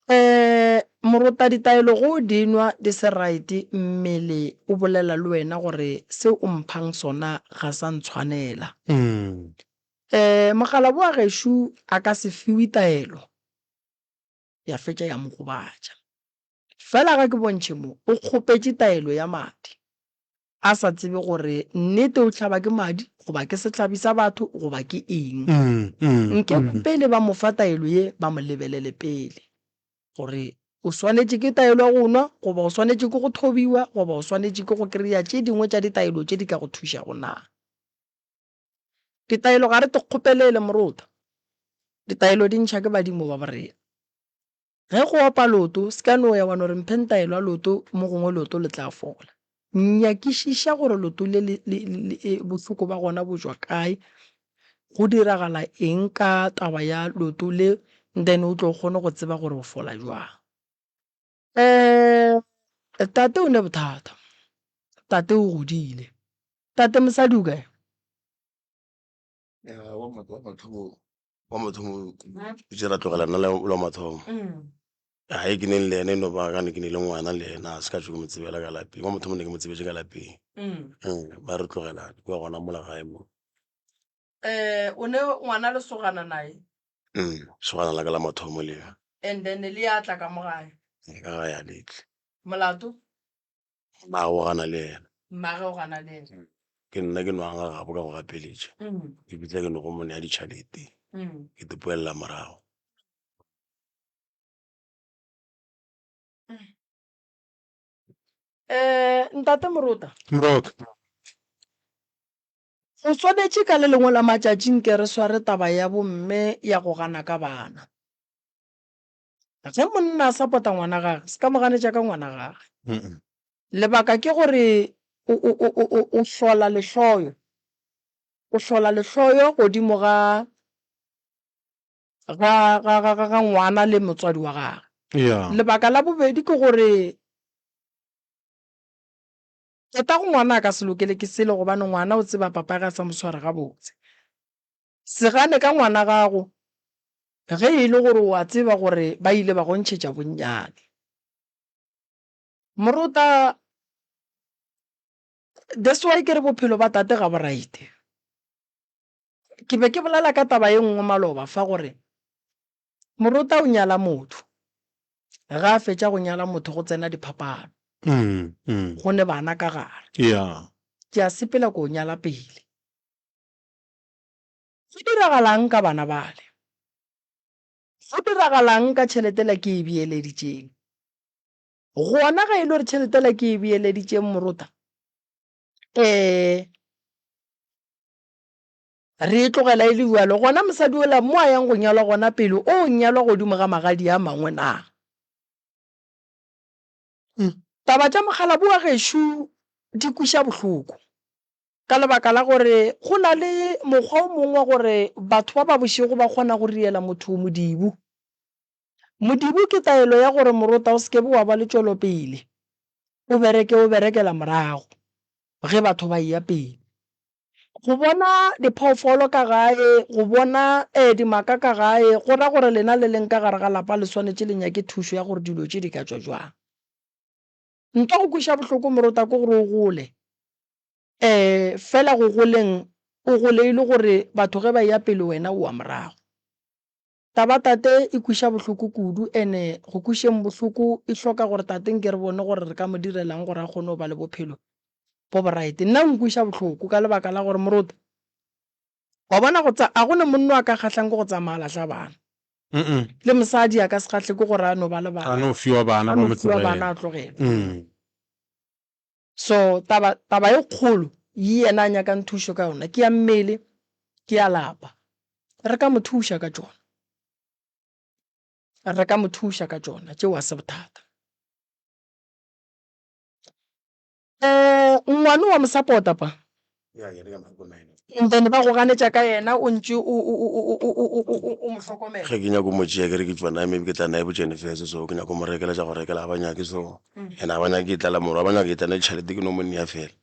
Eh, morota ditaelo go o di nwa di se right, mmele o bolela le wena gore se o mphang sona ga sa ntshwanela. Eh, mokgalabo wa gešo a ka se fiwe taelo ya fetša ya mo gobatša. Fela ga ke bontšhe mo, o kgopetše taelo ya madi, a sa tsebe gore nnete o hlaba ke madi goba ke sehlabi sa batho goba ke eng. Nke pele ba mo fa taelo ye ba mo lebelele pele gore. O swanetše ke taelo ya go nwa, goba o swanetše ke go thobiwa, goba o swanetše ke go kry-a tše dingwe tša ditaelo tše di ka go thušago na? Ditaelo ga re di kgopelele morota. Ditaelo di ntšha ke badimo ba borena. Ge go opa leoto, se ka no ya wa no re mpheng taelo ya leoto, mo gongwe leoto le tla fola. Nyakišiša gore leoto le le, le, le, e, bohloko ba gona bo tšwa kae, go diragala eng ka taba ya leoto le, then o tlo kgone go tseba gore o fola jwang. Um tate o ne bothata, tate o godile. Tate mosadi o kae? Wa mathomo wa mathomo itse ra tlogela nna le wa mathomo ga e ke neng le ene e no ba ka ne ke ne le ngwana le ena a se ka tšo ke mo tsebela ka lapeng wa mathomo ne ke mo tsebetše ka lapeng ba re tlogelana kua gona mola gae mo. O ne ngwana lesogana naye? Sogana la ka la mathomo leo. And then le ya tla ka mo gae? Ka gae a le tle. Molato? Mmagwe o gana le yena. Mmagwe o gana le yena. Ke nna ke nwang ga gabo ka go gapeletša. Ke fihla ke no go mo nea ditšhalete. Ke tipoelela morago. Ntate Morota. Morota. Go swanetše ka le lengwe la matšatši nke re sware taba ya bomme ya go gana ka bana. Ge monna a sapota ngwana gage, se ka mo ganetša ka ngwana gage. Lebaka ke gore o, o, o, o, o, o hlola lehloyo. O hlola lehloyo godimo ga, ga, ga, ga, ga, ga ngwana le motswadi wa gage. Yeah. Lebaka la bobedi ke gore tatago ngwana a ka se lokele ke selo gobane ngwana o tseba papage a sa mo sware gabotse. Se gane ka ngwana gago ge e le gore o a tseba gore ba ile ba go ntšhetša bonnyane. Morota, That's why ke re bophelo ba tate ga bo right. Ke be ke bolela ka taba ye nngwe maloba fa gore Morota o nyala motho, ge a fetša go nyala motho go tsena diphapano. Go ne bana ka gare. Ke a sepela ko nyala pele. Go diragalang ka bana bale? Go diragalang ka tšhelete la ke e beeleditšeng? Gona ge e le gore tšhelete la ke e beeleditšeng morota, um re e tlogela e le bjalo, gona mosadi ola mo a yang go nyalwa gona pele o nyalwa godimo ga magadi a mangwe na? Taba tša mokgalabo wa gešo di kweša bohloko. Ka lebaka la gore go na le mokgwa o mongwe wa gore batho ba ba bošego ba kgona go riela motho modibu. Modibu ke taelo ya gore morota o se ke be wa ba le tšwelopele, o bereke o berekela morago ge batho ba eya pele. Go bona diphoofolo ka gae, go bona dimaka ka gae, go ra gore lena le leng ka gare ga lapa le swanetše le nyake thušo ya gore dilo tše di ka tšwa bjang. Ntwa go kweša bohloko morota ke gore o gole. Ee, fela go goleng o gole e le gore batho ge ba eya pele wena o wa morago. Taba tate e kweša bohloko kudu ene go kwešeng bohloko e hloka gore tate nke re bone gore re ka mo direlang gore a kgone go ba le bophelo bo bo right. Nna o nkweša bohloko ka lebaka la gore moruti wa bona go tsa a go ne monno a ka kgahlang ke go tsamaya a lahla bana. Le mosadi a ka se kgahle ke gore a no ba le bana. A no fiwa bana A ba no mo fiwa bana tlogela. a tlogela. So taba taba e kgolo ye yena a nyakang thušo ka yona ke ya mmele, ke ya lapa. Re ka mo thuša ka tšona. Re ka mo thuša ka tšona, tšeo ga se bothata. Um ngwano wa mo support-a pa? Ya, yena ke a mo hlokomela. And then ba go ganetša ka yena o ntše o o o o o o o o o mo hlokomela. Ge ke nyako mo tšea ke re ke tšwa naye maybe ke tla naye bo Jennifer's so ke nyako mo rekela tša go rekela ga ba nyake so and ga ba nyake ke tlala moro ga ba nyake ke tla na le tšhelete ke no mo nea fela.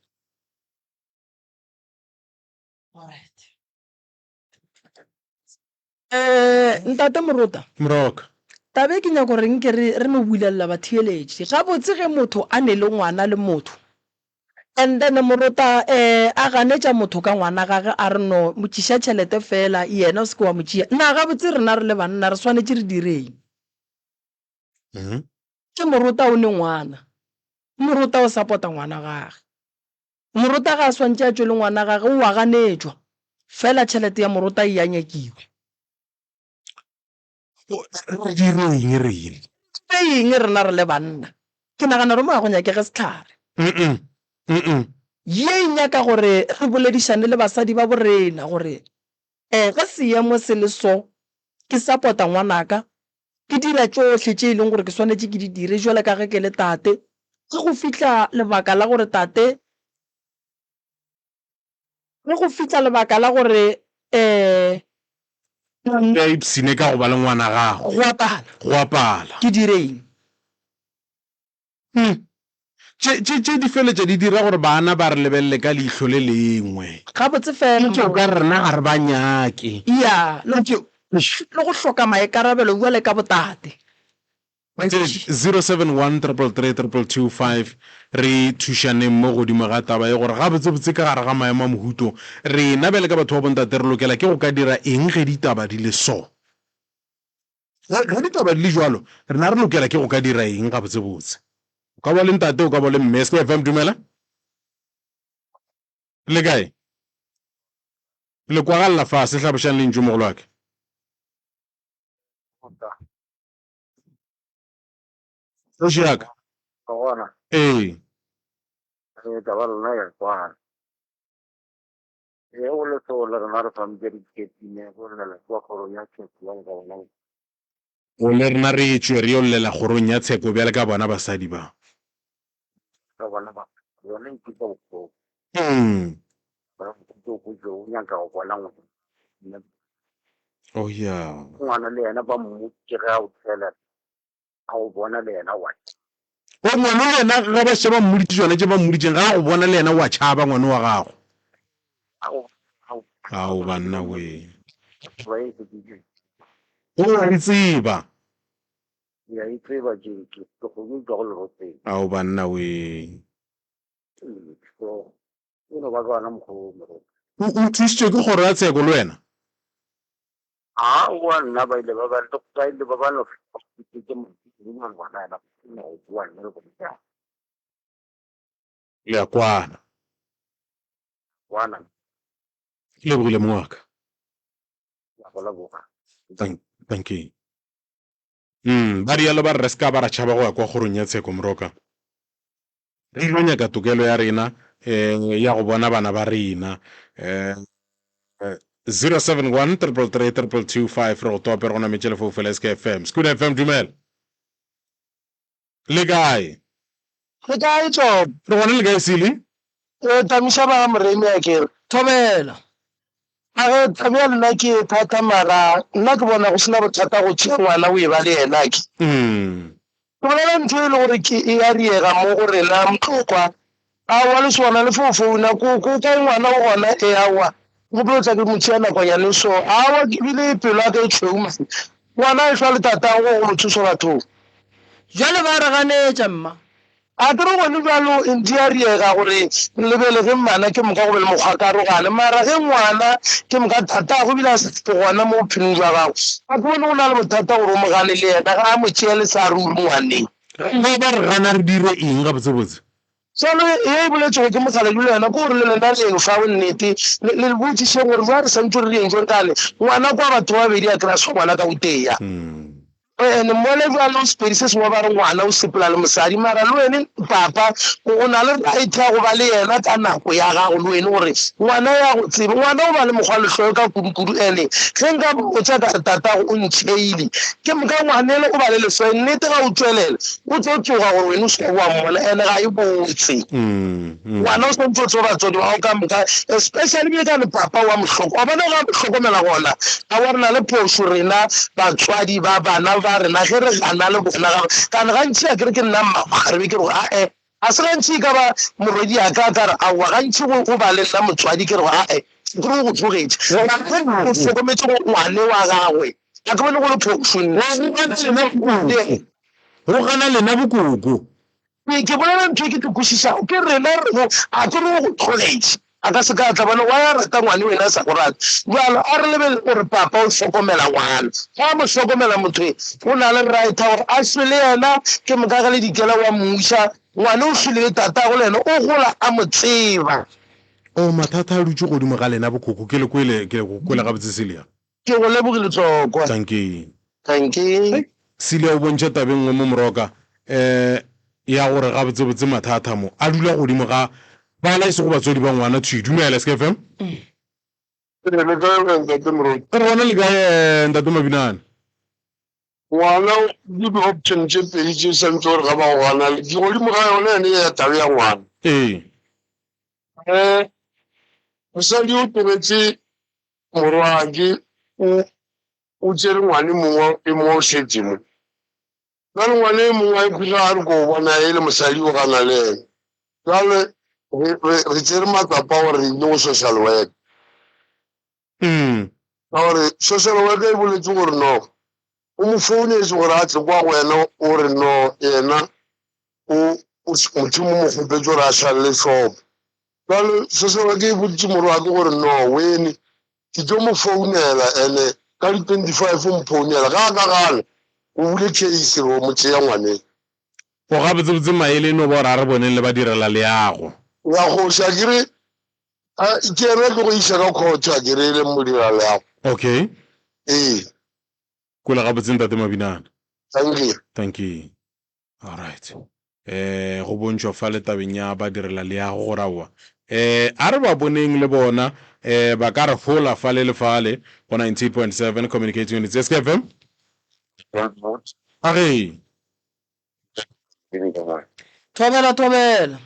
Alright. Eh, Ntate Morota. Moroka. Taba e ke nyako gore nke re re no bulelela batheeletši. Gabotse ge motho a ne le ngwana le motho and then Morota eh a ganetša motho ka ngwana gage a re no mo tšiša tšhelete fela yena o se ke wa mo tšea. Na gabotse rena re le banna re swanetše re direng? Ke Morota o ne ngwana. Morota o sapota ngwana gage. Morota ga a swantše a tšwe le ngwana gage o a ganetšwa. Fela tšhelete ya Morota e a nyakiwa. Re direng rena? fe eng rena re le banna? Ke nagana gore mo ga go nyakege sehlare. Ye e nyaka gore re boledišane le basadi ba borena gore um ge seemo se le so, ke sapota ngwanaka, ke dira tšohle tše e leng gore ke swanetše ke di dire jwale ka ge ke le tate. Ge go fihla lebaka la gore tate, ge go fihla lebaka la gore um Ke a ipshine ka go ba le ngwana gago. Go a pala. Go a pala. Ke dire eng? Hm. Tše, tše, tše di feletša di dira gore bana ba re lebelele ka leihlo le lengwe. Gabotse fela. Nke o ka re rena ga re ba nyake. Ya, le, le go hloka maikarabelo bjale ka botate. 071 333 2225 Re thušaneng mo godimo ga taba ye gore gabotsebotse ka gare ga maemo a mohuto rena bjale ka batho ba bontate re lokela ke go ka dira eng ge ditaba di le so. Ge ditaba di le jwalo rena re lokela ke go ka dira eng gabotsebotse. O ka ba o le ntate o ka ba o le mme. SKFM dumela. Le kae? Le kwagalela fase hlabošang lentšu mogolwake. Kgoši ya ka. Gona. Ee. Ee, taba lena ya kwana. Ee, o le so le rena re tshwanetse re iketime go llela kwa kgorong ya tsheko bjalo ka bona. O le rena re tšwe re yo llela kgorong ya tsheko bjalo ka bona basadi ba. Ka bona ba, yona e ikutlwa bohloko. Mm. Ba o o nyaka go bona ngwana. Oh yeah. Ngwana le yena ba mmotše ge a o tshela a go bona le yena wa. O ngwana le yena ge ba še ba mmoditše tšona tše ba mmoditšeng ga a go bona le yena wa tšhaba ngwana wa gago. Ao banna wee. O a e tseba. Ke a e tseba ke ke kgomo e tšwago lerotseng. Ao banna wee. So e no ba ka ona mokgwa o moruti. O o thušitšwe ke kgoro ya tsheko le wena? Aowa nna ba ile ba ba ba ile ba ba no ke ngwana yena go bua nna le go Le a kwana. Kwana. Ke lebogile mong wa ka. Ke a go leboga. Thank thank you. Mm, ba rialo ba re re se ka ba ra tšhaba go ya kwa kgorong ya tsheko Moroka. Re ilo nyaka tokelo ya rena um ya go bona bana ba rena. Um 071 333 2225 re go tope re go nametše lefoufela SKFM. Skoon FM dumela. Le kae? Le kae Tsomo? Re gona le kae Sili? Ee, tamiša ba ga Moremi a kere. Thobela. A ge taba ya lena ke e thata mara nna ke bona go sena bothata go tšea ngwana o e ba le yena ke. Ke bolela ntho e le gore ke e a riega mo go rena Motlokwa. Aowa lesogana le fo founa ko ko kae ngwana o gona e aowa ke gopolo tla ke mo tšea nakonyane so aowa ke bile pelo ya ka e tšhweu man ngwana e hlwa le tatago go go mo thusa bathong. Jwale ba re ganetša mma. A ke re gone bjalo di a riega gore le belege ngwana ke moka go be le mokgwakarogane mara ge ngwana ke moka tatago ebile a sa gona mo bophelong jwa gago a ke bone go na le bothata gore o mo gane le yena ga a mo tšeele sa ruri ngwaneng. Ge ba re gana re dire eng gabotsebotse? Selo ye e boletšego ke mokgalabje le yena ke gore le lena le eng fa bonnete le le botšišeng gore jwale re santše re eng jwang kane ngwana kwa batho ba babedi a kry-a se ngwana ka boteya. And mole bjalo Sepedi se sengwe ba re ngwana o sepela le mosadi mara le wene papa o na le right ya go ba le yena ka nako ya gago le wene gore ngwana ya go tsebe ngwana o ba le mokgwa lehloyo ka kudu-kudu ene ge nka botša ka re tatago o ntšheile ke moka ngwanele o ba le lehloyo nnete ga o tšwelela O tlo tsoga gore wena o se wa mmona ene ga e botse. Ngwana o swantse o tsebe batswadi ba gago ka moka especially bile ka le papa wa mohloko wa bona ga hlokomela gona a wa rena le phošo rena batswadi ba bana ba rena ge re gana le bona ga kana gantši a kere ke nna mmakgarebe ke re ae a se gantši e ka ba morwedi ya ka ka re aowa gantši go ba le nna motswadi ke re ae ke re go tlogetše o hlokometse go ngwane wa gagwe Ga ke bone go le phošo nna. Go gana lena bokoko. Ke bolela ntho e ke tlo kwešišago. Ke rena re go a ke re o go tlogetše. A ka se ka tla bona wa ya rata ngwane wena a sa go rate. Bjalo a re lebelele gore papa o hlokomela ngwana. Ga a mo hlokomela motho e o na le right ya gore a šwe le yena ke moka ge le dikela wa mmuša. Ngwane o šwele le tatago le yena o gola a mo tseba. Oh mathata a dutše godimo ga lena bokoko. Ke le kwele, ke le kwele gabotse Celia. Ke go lebogile Tlokwa. Dankie. Dankie. Celia o bontšha taba e nngwe mo Moroka um ya gore gabotsebotse mathata mo a dula godimo ga bala e sego batswadi ba ngwana thwi. Dumela SK FM. Ee, le kae wena ntate Moruti? Re gona le kae eh, ntate Mabinane? Ngwana ke di-option tše pedi tše santse gore ga ba go gana ke godimo ga yone yone ya tabe ya ngwana. Ee. Um mosadi o tobetse morwake o o tšere ngwane mongwe e mongwe o šetše mo. Bjale ngwane e mongwe a ikhwetša a re ko bona e le mosadi o gana le ena. Bjale re tšere matsapa gore re ile go social work. Mm. Ka gore social worker e boletse gore no o mo founetse gore a tle kwa go wena o re no yena o modimo mo kgopetse gore a šalele shop. Bjale social worker e boditse morwa wa ke gore no wene ke tlo mo founela ene ka di-25 o mphounela ga a ka gana o bule case re o mo tšea ngwaneng. Go gabotsebotse maele e no ba gore a re boneng le ba direla leago. Ya kgoši a ke re ke ena tlo go iša ka court a ke re e leng modiraleago. Okay. Ee. Kwele gabotse ntate Mabinana. Thank you. Thank you. All right. Eh go bontšhwa fa le tabeng ya badirela leago gore aowa eh a re ba boneng le bona eh ba ka re hola fale le fale go 98.7 communicating units SKFM. A ge. Thobela thobela.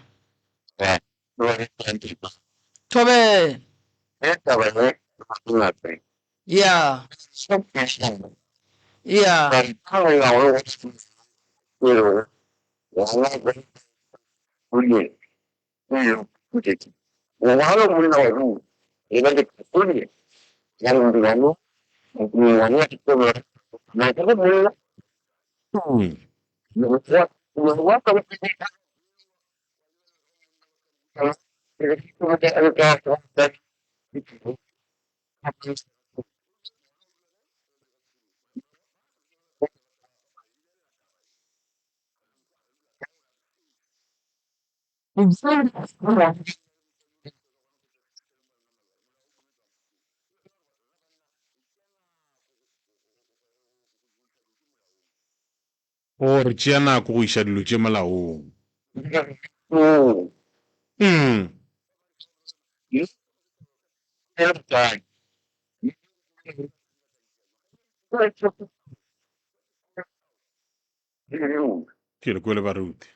Thobela. Yeah. Yeah. Go re tšea nako go iša dilo tše molaong. Mm. Ke le kwele baruti.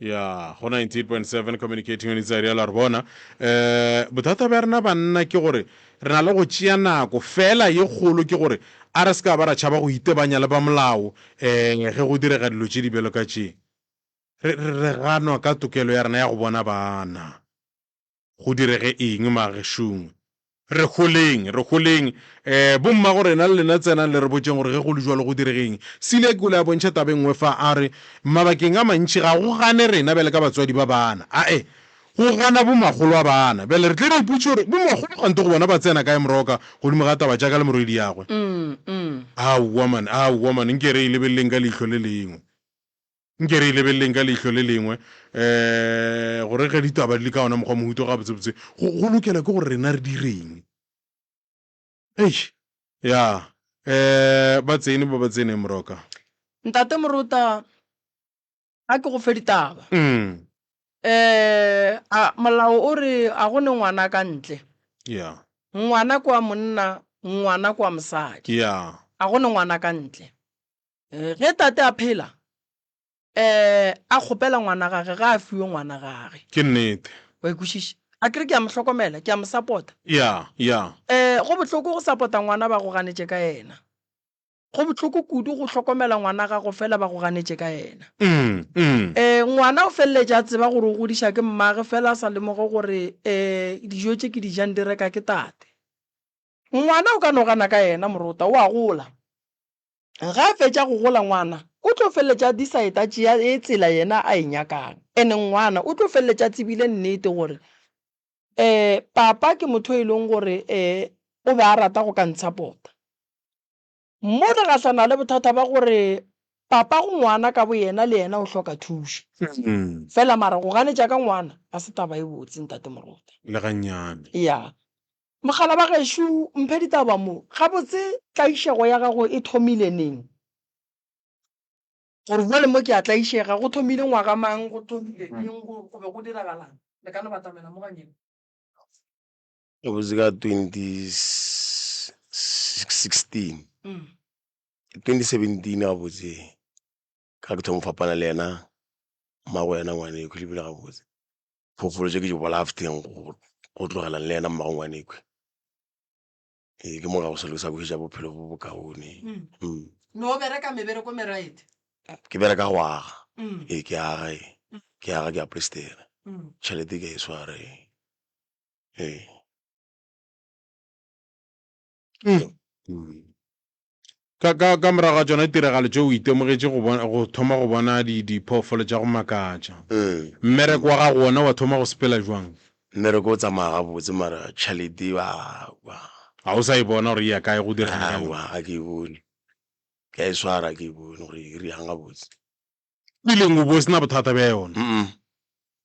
Ya, go 98.7 Communicating Units a rialo a re bona. Eh, bothata bja rena banna ke gore re na le go tšea nako, fela ye kgolo ke gore a re se ka ba ra tšhaba go itebanya le ba molao eh ge go direga dilo tše di bjalo ka tše. Re, re, re ganwa ka tokelo ya rena ya go bona bana. Go direge eng magešong? Re holeng, re holeng. Eh, bommago rena le lena tsenang le re botšeng gore ge go le jwalo go direge eng. Celia ke o le a bontšha taba e nngwe fa a re, Mabakeng a mantši ga go gane rena bjale ka batswadi ba bana, ae, go gana bomakgolo a bana. Bjale re tle re ipotše gore bomakgolo kgante go bona ba tsena kae moroka godimo ga taba tša ka le morwediagwe. Aowa man, aowa man, nke re e lebeleleng ka leihlo le lengwe. Nke re e lebeleleng ka leihlo le lengwe, um gore ge ditaba di le ka ona mokgwa mohuta o gabotsebotse, go, go lokela ke gore rena re direng. Eish, ya, um ba tsene ba ba tsene Moroka. Ntate Morota, a ke go fe ditaba. Mm. Um a molao o re a go ne ngwana ka ntle. Ya. Ngwana ke wa monna, ngwana ke wa mosadi. Ya. A go ne ngwana ka ntle. Ge tate a phela, um a kgopela ngwana gage, ga a fiwe ngwana gage. Ke nnete. Wa e kwešiša? Akere ke a mo hlokomela, ke a mo support-a. Ya, ya. Um go bohloko go support-a ngwana ba go ganetše ka yena. Go bohloko kudu go hlokomela ngwana gago fela ba go ganetše ka yena. Mm, mm. Um ngwana o feleletša a tseba gore o godiša ke mmage fela a sa lemoge gore um dijo tše ke di jang di reka ke tate. Ngwana o ka no gana ka yena morota, o a gola. Ge a fetša go gola ngwana o tlo feleletša a decide a tšea e tsela yena a e nyakang. And ngwana o tlo feleletša a tsebile nnete gore um papa ke motho e leng gore um o be a rata go ka ntshapota. Mo re gahlana le bothata ba gore papa go ngwana ka bo yena le yena o hloka thušo. Fela mara go ganetša ka ngwana ga se taba e botse ntate Moruti. Le gannyane. Ya. Mogala wa gešo, mphe ditaba mo. Gabotse tlaišego ya gago e thomile neng? Gore bjale mo ke a tlaišega, go thomile ngwaga mang, go thomile eng, go, go be go diragalang? Le ka no batamela mo gannyane. Gabotse ka 2016, 2017 gabotse ka ke thoma go fapana le yena mmago yena ngwanekwe le bile gabotse phoofolo tše ke di bolaya afteng go go tlogelang le yena mmago ngwanekwe ee ke mo ga go sa le sa kwešiša bophelo bo bokaone mm. No o bereka mebereko me right? Ke bereka go aga ee ke aga ee ke aga ke a plastera tšhelete ke a e swara ee ee. Ka, ka, ka morago ga tšona ditiragalo tšeo o itemogetše go bona, go thoma go bona di, diphoofolo tša go makatša. Mmereko wa gago wona wa thoma go sepela bjang? Mmereko o tsamaya gabotse mara tšhelete aowa. Ga o sa e bona gore e ya kae, go direga ka yona? Aowa, ga ke e bone. Ke a e swara, ga ke e bone gore e dirang gabotse. Peleng o bo o se na bothata bja yona? Mm-mm.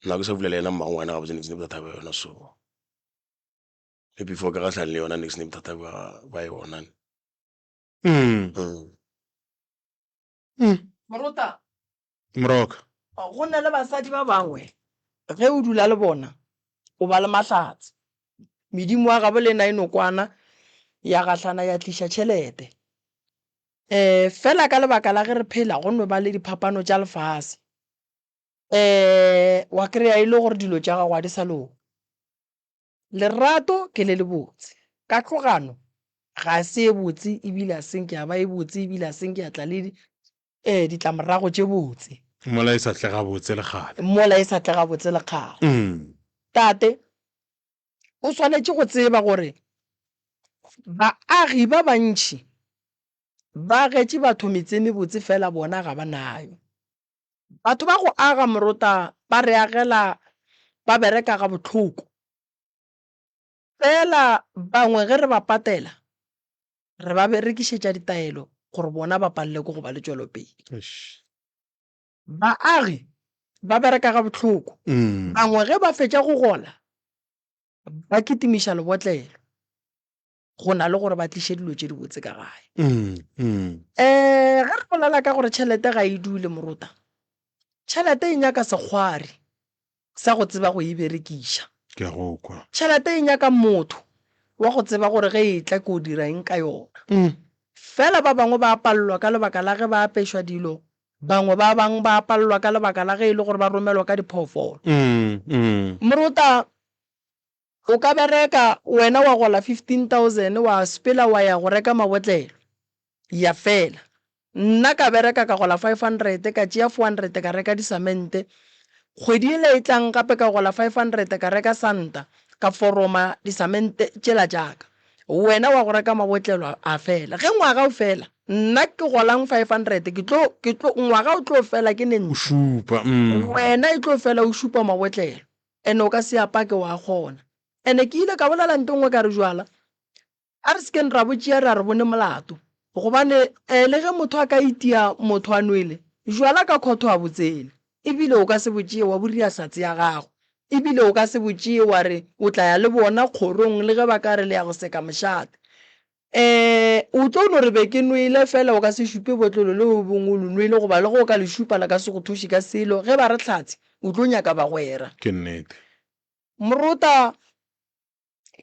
Nna ke sa bula le yena mmangwane gabotse ne ke se na bothata bja yona so. Le before ke gahlane le yona ne ke se na bothata bja, bja yona. Mm. Mm. Morota. Moroka. Go na le basadi ba bangwe ge o dula le bona o ba le mahlatse. Medimo wa gabo le ena e no kwana ya gahlana ya tliša tšhelete. Um fela ka lebaka la ge re phela go no ba le diphapano tša lefase. Um wa kry-a e le gore dilo tša gago ga di sa loka. Lerato ke le lebotse. Kahlogano ga se e botse ebile a se nke ya ba e botse ebile a se nke ya tla le eh, ditlamorago tše botse. Mola e sa tle gabotse le kgale. Mola e sa tle gabotse le kgale. Tate, o swanetše go tseba gore baagi ba bantši ba agetše batho metse e mebotse fela bona ga ba nayo. Batho ba go aga morota ba re agela ba bereka gabohloko. Fela bangwe ge re ba patela, re ba berekišetša ditaelo gore bona ba palelwe ke go ba le tšwelopele. Baagi ba bereka gabohloko. Bangwe ge ba fetša go gola, ba kitimiša lebotlelo. go na le gore ba tliše dilo tše dibotse ka gae. Um ge re bolela ka gore tšhelete ga e dule morota, tšhelete e nyaka sekgwari sa go tseba go e berekiša. Ke a go kwa. Tšhelete e nyaka motho wa go tseba gore ge e tla ke o dira eng ka yona. Fela ba bangwe ba palelwa ka lebaka la ge ba apešwa dilo, bangwe ba bang ba palelwa ka lebaka la ge e le gore ba romelwa ka diphoofolo. Morota, O ka bereka wena wa gola 15000 wa sepela wa ya go reka mabotlelo ya fela. Nna ka bereka ka gola 500 ka tšea 400 ka reka disamente. Kgwedi yela e tlang gape ka gola 500 ka reka santa ka foroma disamente tšela tša ka. Wena wa go reka mabotlelo a fela. Ge ngwaga o fela nna ke golang 500 ke tlo ke tlo ngwaga o tlo fela ke ne O šupa, mm. Wena e tlo fela o šupa mabotlelo. Ene o ka se a pake wa kgona. Ene ke ile ka bolela nto nngwe ka re jwala a re sekeng ra bo tšea ra re bone molato. Gobane eh, le ge motho a ka itia motho a nwele, jwala ka khotho a bo tsene. Ebile o ka se bo tšee wa bo ria hlatse ya gago. Ebile o ka se bo tšee wa re o tla ya le bona kgorong le ge ba ka re le ya go seka mošate. Eh, o tlo no re be ke nwele fela o ka se šupe botlolo le o bongwe o le nwele goba le ge o ka le šupa le ka se go thuše ka selo. Ge ba re hlatse, o tlo nyaka bagwera. Ke nnete. Morota,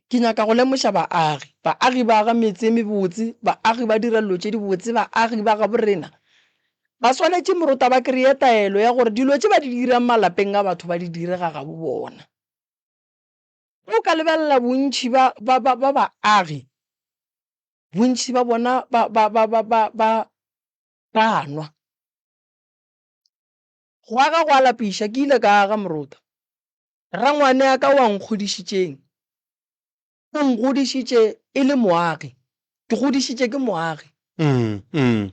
ke nyaka go lemoša baagi. Baagi ba aga metse e mebotse, baagi ba dira dilo tše dibotse, baagi ba gabo rena ba swanetše morota ba kreye taelo ya gore dilo tše ba di dirang malapeng a batho ba di dire ga gabo bona. Ge o ka lebelela bontši ba, ba, ba, ba baagi, bontši ba bona ba, ba, ba, ba, ba, ba, ba nwa. Go aga go a lapiša, ke ile ka aga morota. Rangwane a ka o a nkgodišitšeng, o nkgodišitše e le moagi, ke godišitše ke moagi.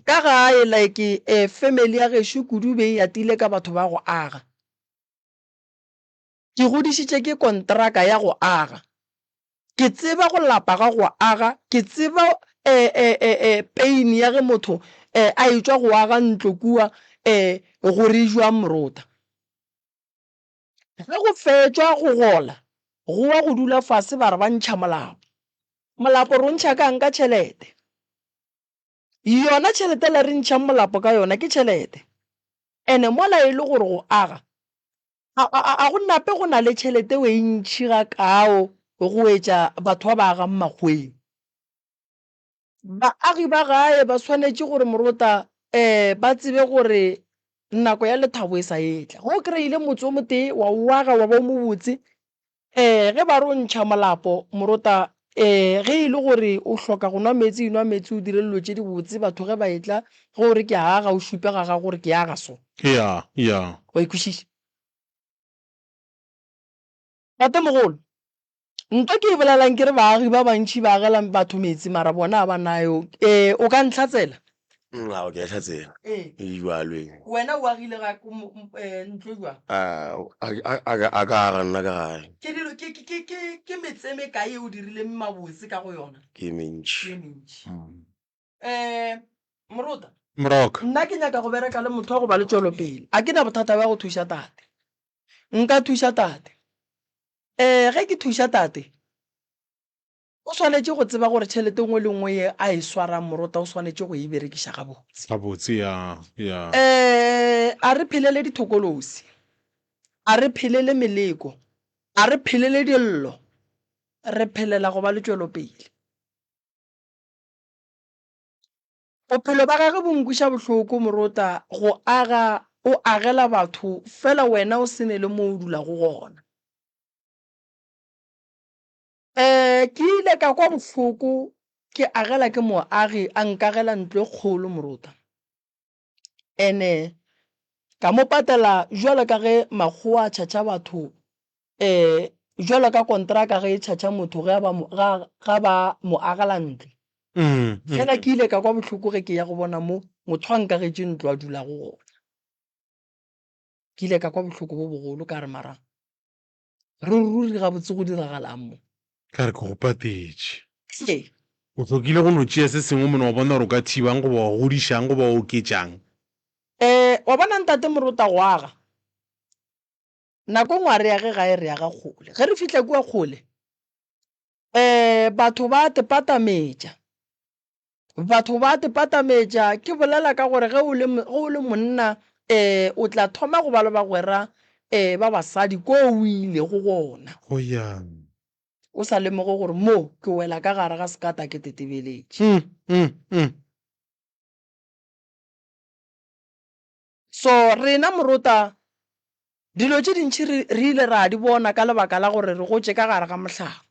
Ka gae like eh, family ya gešo kudu be e atile ka batho ba go aga. Ke godišitše ke kontraka ya go aga. Ke tseba go lapa ga go aga, ke tseba e, e, e, e, pain ya ge motho e, a etšwa go aga ntlo kua e, gore e jwang morota. Ge go fetšwa go gola, go wa go dula fase ba re ba ntšha molapo. Molapo re o ntšha ka'ng? Ka tšhelete. Yona tšhelete la re ntšhang molapo ka yona ke tšhelete. Ene mola e le gore go aga, a, a, a go nape go na le tšhelete e ntši gakao go etša batho ba ba agang makgoweng. Baagi ba gae ba swanetše gore morota um ba tsebe gore nako ya lethabo e sa etla. Ge o kry-ile motse o motee wa o aga wa ba o mobotse, um ge ba re o ntšha molapo morota um ge e le gore o hloka go nwa meetse, enwa meetse o dire dilo tše dibotse. Batho ge ba etla ge o re ke a aga o šupe ga gago gore ke aga so. Ya, ya. Wa e kwešiša? Tatemogolo, Nto ke e bolelang ke re baagi ba bantši ba agela batho meetse mara bona a ba nayo. Ee, o ka ntlhatsela? Ao, ke a hlatsela. Ee. E bjalo ee. Wena o agile ga ntlo bjang? A, a, a ka aga nna ka gae. Ke dilo, ke, ke, ke, ke metse e mekae e o dirileng mabotse ka go yona? Ke e mentši. Ke e mentši. Um Morota. Moroka. Nna ke nyaka go bereka le motho wa go ba le tšwelopele. A ke na bothata bja go thuša tate. Nka thuša tate. Um ge ke thuša tate, o swanetše go tseba gore tšhelete nngwe le nngwe ye a e swarang Morota o swanetše go e berekiša gabotse. Gabotse, ya, ya. Um a re phelele dithokolosi, a re phelele meleko, a re phelele dillo, re phelela go ba le tšwelopele. Bophelo ba gagwe bo nkweša bohloko Morota, go aga o agela batho fela wena o se ne le mo o dulago gona. Um ke ile ka kwa bohloko ke agela ke moagi a nkagela ntlo e kgolo Morota. Ene ka mo patela jwalo ka ge makgowa a tšhatšha batho um jwalo ka kontraka ge e tšhatšha motho ge ba mo, ga, ga ba mo agela ntlo. Fela ke ile ka kwa bohloko ge ke ya go bona mo motho a nkagetše ntlo a dulago gona. Ke ile ka kwa bohloko bo bogolo ka re mara Ruri gabotse go diragalang mo? Ka re ke go patetše. Ee. O hlokile go no tšea se sengwe mona wa bona gore o ka thibang goba wa godišang goba wa oketšang. Ee, wa bona ntate Morota go aga. Nako nngwe a re age gae re aga kgole. Ge re fihla kua kgole, ee, batho ba te patametša. Batho ba te patametša, ke bolela ka gore ge o le, ge o le monna, ee, o tla thoma go ba le bagwera, ee, ba basadi ko o ilego gona. Go ya. O sa lemoge gore mo ke wela ka gare ga sekata ke tetebeletše. Mm, mm, mm. So rena morota, dilo tše dintši re, re ile ra di bona ka lebaka la gore re gotše ka gare ga mohlako.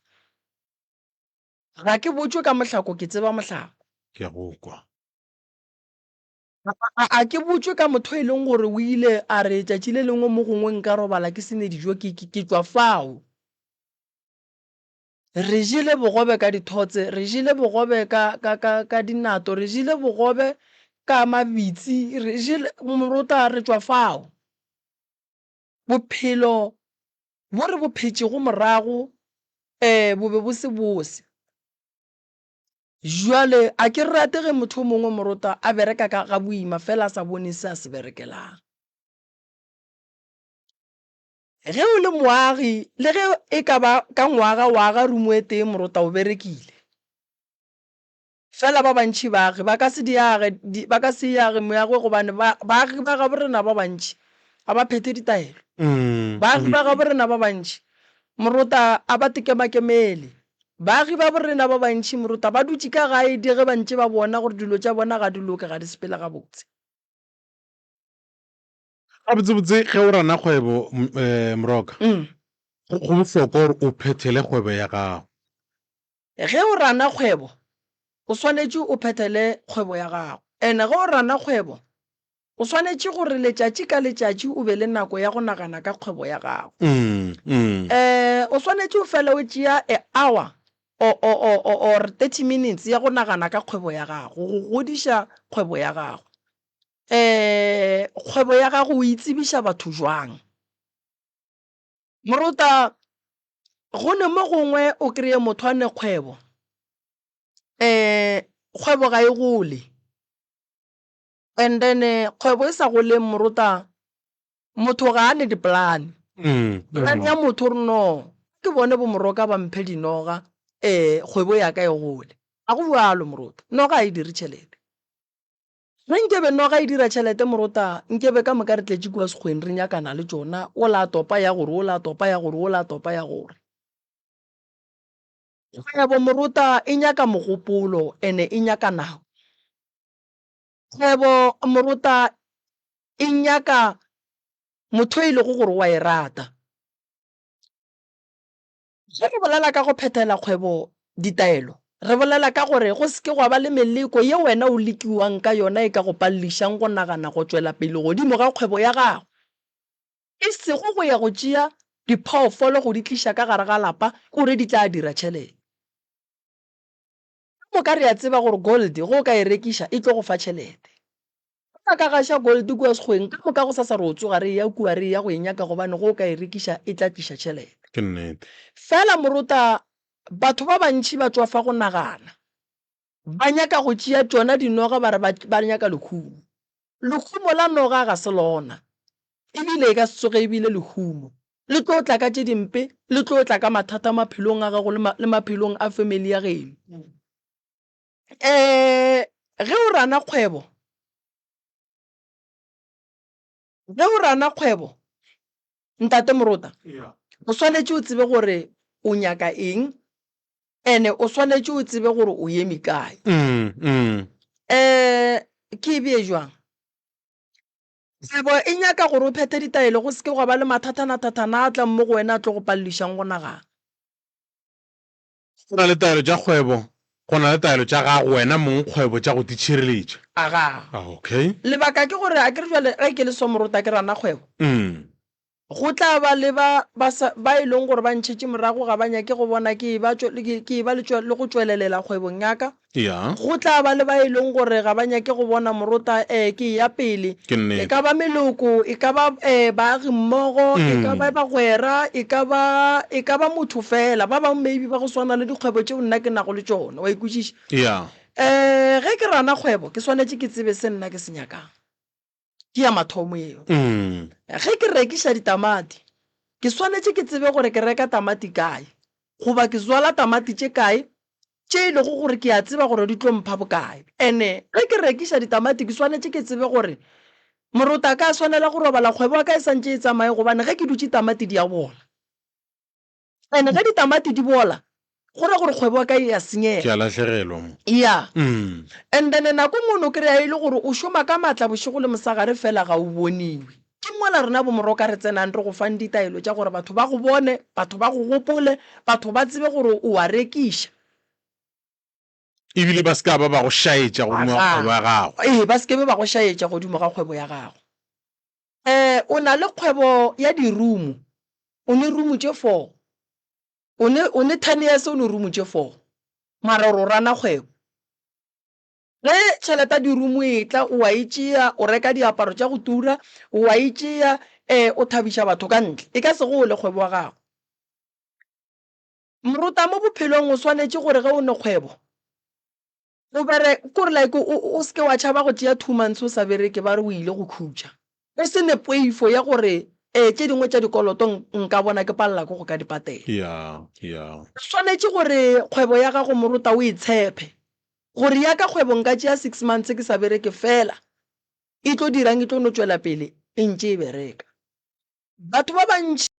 Ga ke botšwe ka mohlako, ke tseba mohlako. Ke a go kwa. A, a ke botšwe ka motho e leng gore o ile a re tšatši le lengwe mo gongwe nka robala ke se ne dijo, ke, ke, ke tšwa fao. Re jele bogobe ka dithotse, re jele bogobe ka, ka, ka, ka dinato, re jele bogobe ka mabitsi, re jele, morota, re tšwa fao. Bophelo bo re bo phetšego morago um bo be bo se bose. Jwale a ke rate ge motho o mongwe morota a bereka ka ga boima fela a sa bone se a se berekelang. Ge o le moagi le ge e ka ba ka ngwaga wa aga rumo e tee morota o berekile. Fela ba bantši baagi ba ka se di age, di, ba ka se e age meago gobane ba, baagi ba gaborena ba bantši ga ba phethe ditaelo. Baagi ba gaborena ba bantši, morota, a ba tekemakemele. Baagi ba borena ba bantši, morota, ba dutše ka gae di ge ba ntše ba bona gore dilo tša bona ga di loke, ga di sepele gabotse. Gabotsebotse ge o rana kgwebo, Moroka, go, go bohlokwa gore o phethele kgwebo ya gago. Ge o rana kgwebo, o swanetše o phethele kgwebo ya gago. And ge o rana kgwebo, o swanetše gore letšatši ka letšatši o be le nako ya go nagana ka kgwebo ya gago. O swanetše o fele o tšea a hour or, or, or, or, or 30 minutes ya go nagana ka kgwebo ya gago, go godiša kgwebo ya gago. Kgwebo ya gago o e tsebiša batho jwang? Moruta, go ne mo gongwe o kry-e motho a ne kgwebo, um kgwebo ga e gole and then kgwebo e sa goleng moruta, motho ga a ne dipolane. Plan ya motho o re no, ke bone bo Moroka ba mphe dinoga um kgwebo ya ka e gole. Ga go bjalo moruta, noga ga e dire tšhelete. Ge nkebe noga e dira tšhelete morota, nkebe ka moka re tletše kua sekgweng re nyakana le tšona, ola a topa ya gore, ola a topa ya gore, ola a topa ya gore. Kgwebo morota e nyaka mogopolo ene e nyaka nako. Kgwebo morota e nyaka motho e lego gore wa e rata. Ge re bolela ka go phethela kgwebo ditaelo, re bolela ka gore go se ke gwa ba le meleko ye wena o lekiwang ka yona e ka go palelišang go nagana go tšwela pele godimo ga kgwebo ya gago, e sego go ya go tšea diphoofolo go di tliša ka gare ga lapa o re di tla dira tšhelete. Ka moka re a tseba gore gold ge o ka e rekiša e tlo go fa tšhelete. Ge ba ka gaša gold kua sekgweng, ka moka gosasa re o tsoga re eya kua re eya go e nyaka gobane ge o ka e rekiša e tla tliša tšhelete. Ke nnete. Fela morota batho ba bantši ba tšwafa go nagana. Ba nyaka go tšea tšona dinoga ba re ba, ba nyaka lehumo. Lehumo la noga ga se lona, e bile e ka se tsoge e bile lehumo. Le tlo tla ka tše dimpe, le tlo tla ka mathata maphelong a gago le, ma, le maphelong a family ya geno. Um ge o rana kgwebo, ge o rana kgwebo ntate Morota, o swanetše o tsebe gore o nyaka eng ene o swanetše o tsebe gore o eme kae. Um ke e bee jwang? Kgwebo e nyaka gore o phethe ditaelo go se ke gwa ba le mathathanathathana a tlang mo go wena a tlo go paledišang go nagana. Go na le taelo tša kgwebo, go na le taelo tša gago wena mong kgwebo tša go titšhireletša. Agaa. Ah, okay. Lebaka ke gore akere bjale ge ke le so morota ke rana kgwebo. Mm. Go tla ba le ba ba sa ba e leng gore ba ntšhetše morago ga ba nyake go bona ke eba tšwe ke ke eba le tšwe le go tšwelelela kgwebong ya ka. Ya. Go tla ba le ba e leng gore ga ba nyake go bona morota eh ke eya pele. Ke nnete. E ka ba meloko, e ka ba eh baagimmogo, e ka ba bagwera, e ka ba e ka ba motho fela. Ba bangwe maybe ba go swana le dikgwebo tšeo nna ke nago le tšona, wa ikwešiša? Ya. Eh ge ke rana kgwebo ke swanetše ke tsebe se nna ke se nyakang. Ke ya mathomo eo. Ge ke rekiša ditamati, ke swanetše ke tsebe gore ke reka tamati kae, goba ke zwala tamati tše kae tše e lego gore ke a tseba gore di tlo mpha bokae. Ene ge ke rekiša ditamati ke swanetše ke tsebe gore morota ka swanela go robala kgwebo ya ka e santše e tsamaye gobane ge ke dutše tamati di a bola. And ge ditamati di bola, go ra gore kgwebo ya ka e a senyega. Ke a lahlegelwa mo. Ya. And then nako nngwe o no kry-a e le gore o šoma ka maatla bošego le mosegare fela ga o boniwe. Ke mola rena bomoroka re tsenang re go fang ditaelo tša gore batho ba go bone, batho ba go gopole, batho ba tsebe gore o a rekiša. Ebile ba se ka ba ba go šaetša godimo ga kgwebo ya gago. Ee, ba se ke be ba go šaetša godimo ga kgwebo ya gago. Eh, o na le kgwebo ya di-room, o ne room tše four, o ne, o ne ten years o ne room tše four, mara o re o rana kgwebo. Ge tšhelete ya di-room e tla, o a e tšea, o reka diaparo tša go tura, o a e tšea, eh, o thabiša batho ka ntle. E ka se gole kgwebo ya gago. Morota mo bophelong o swanetše gore ge o ne kgwebo, O bere, kore like o, o se ke wa tšhaba go tšea two months o sa bereke ba re o ile go khutša. O se ne poifo ya gore eh tše dingwe tša dikoloto nka bona ke palela ke go ka di patela. Ya, ya. O swanetše gore kgwebo ya gago morota o e tshepe. Gore ya ka kgwebo nka tšea six months ke sa bereke fela e tlo dirang e tlo no tšwela pele e ntše e bereka. Batho ba bantši.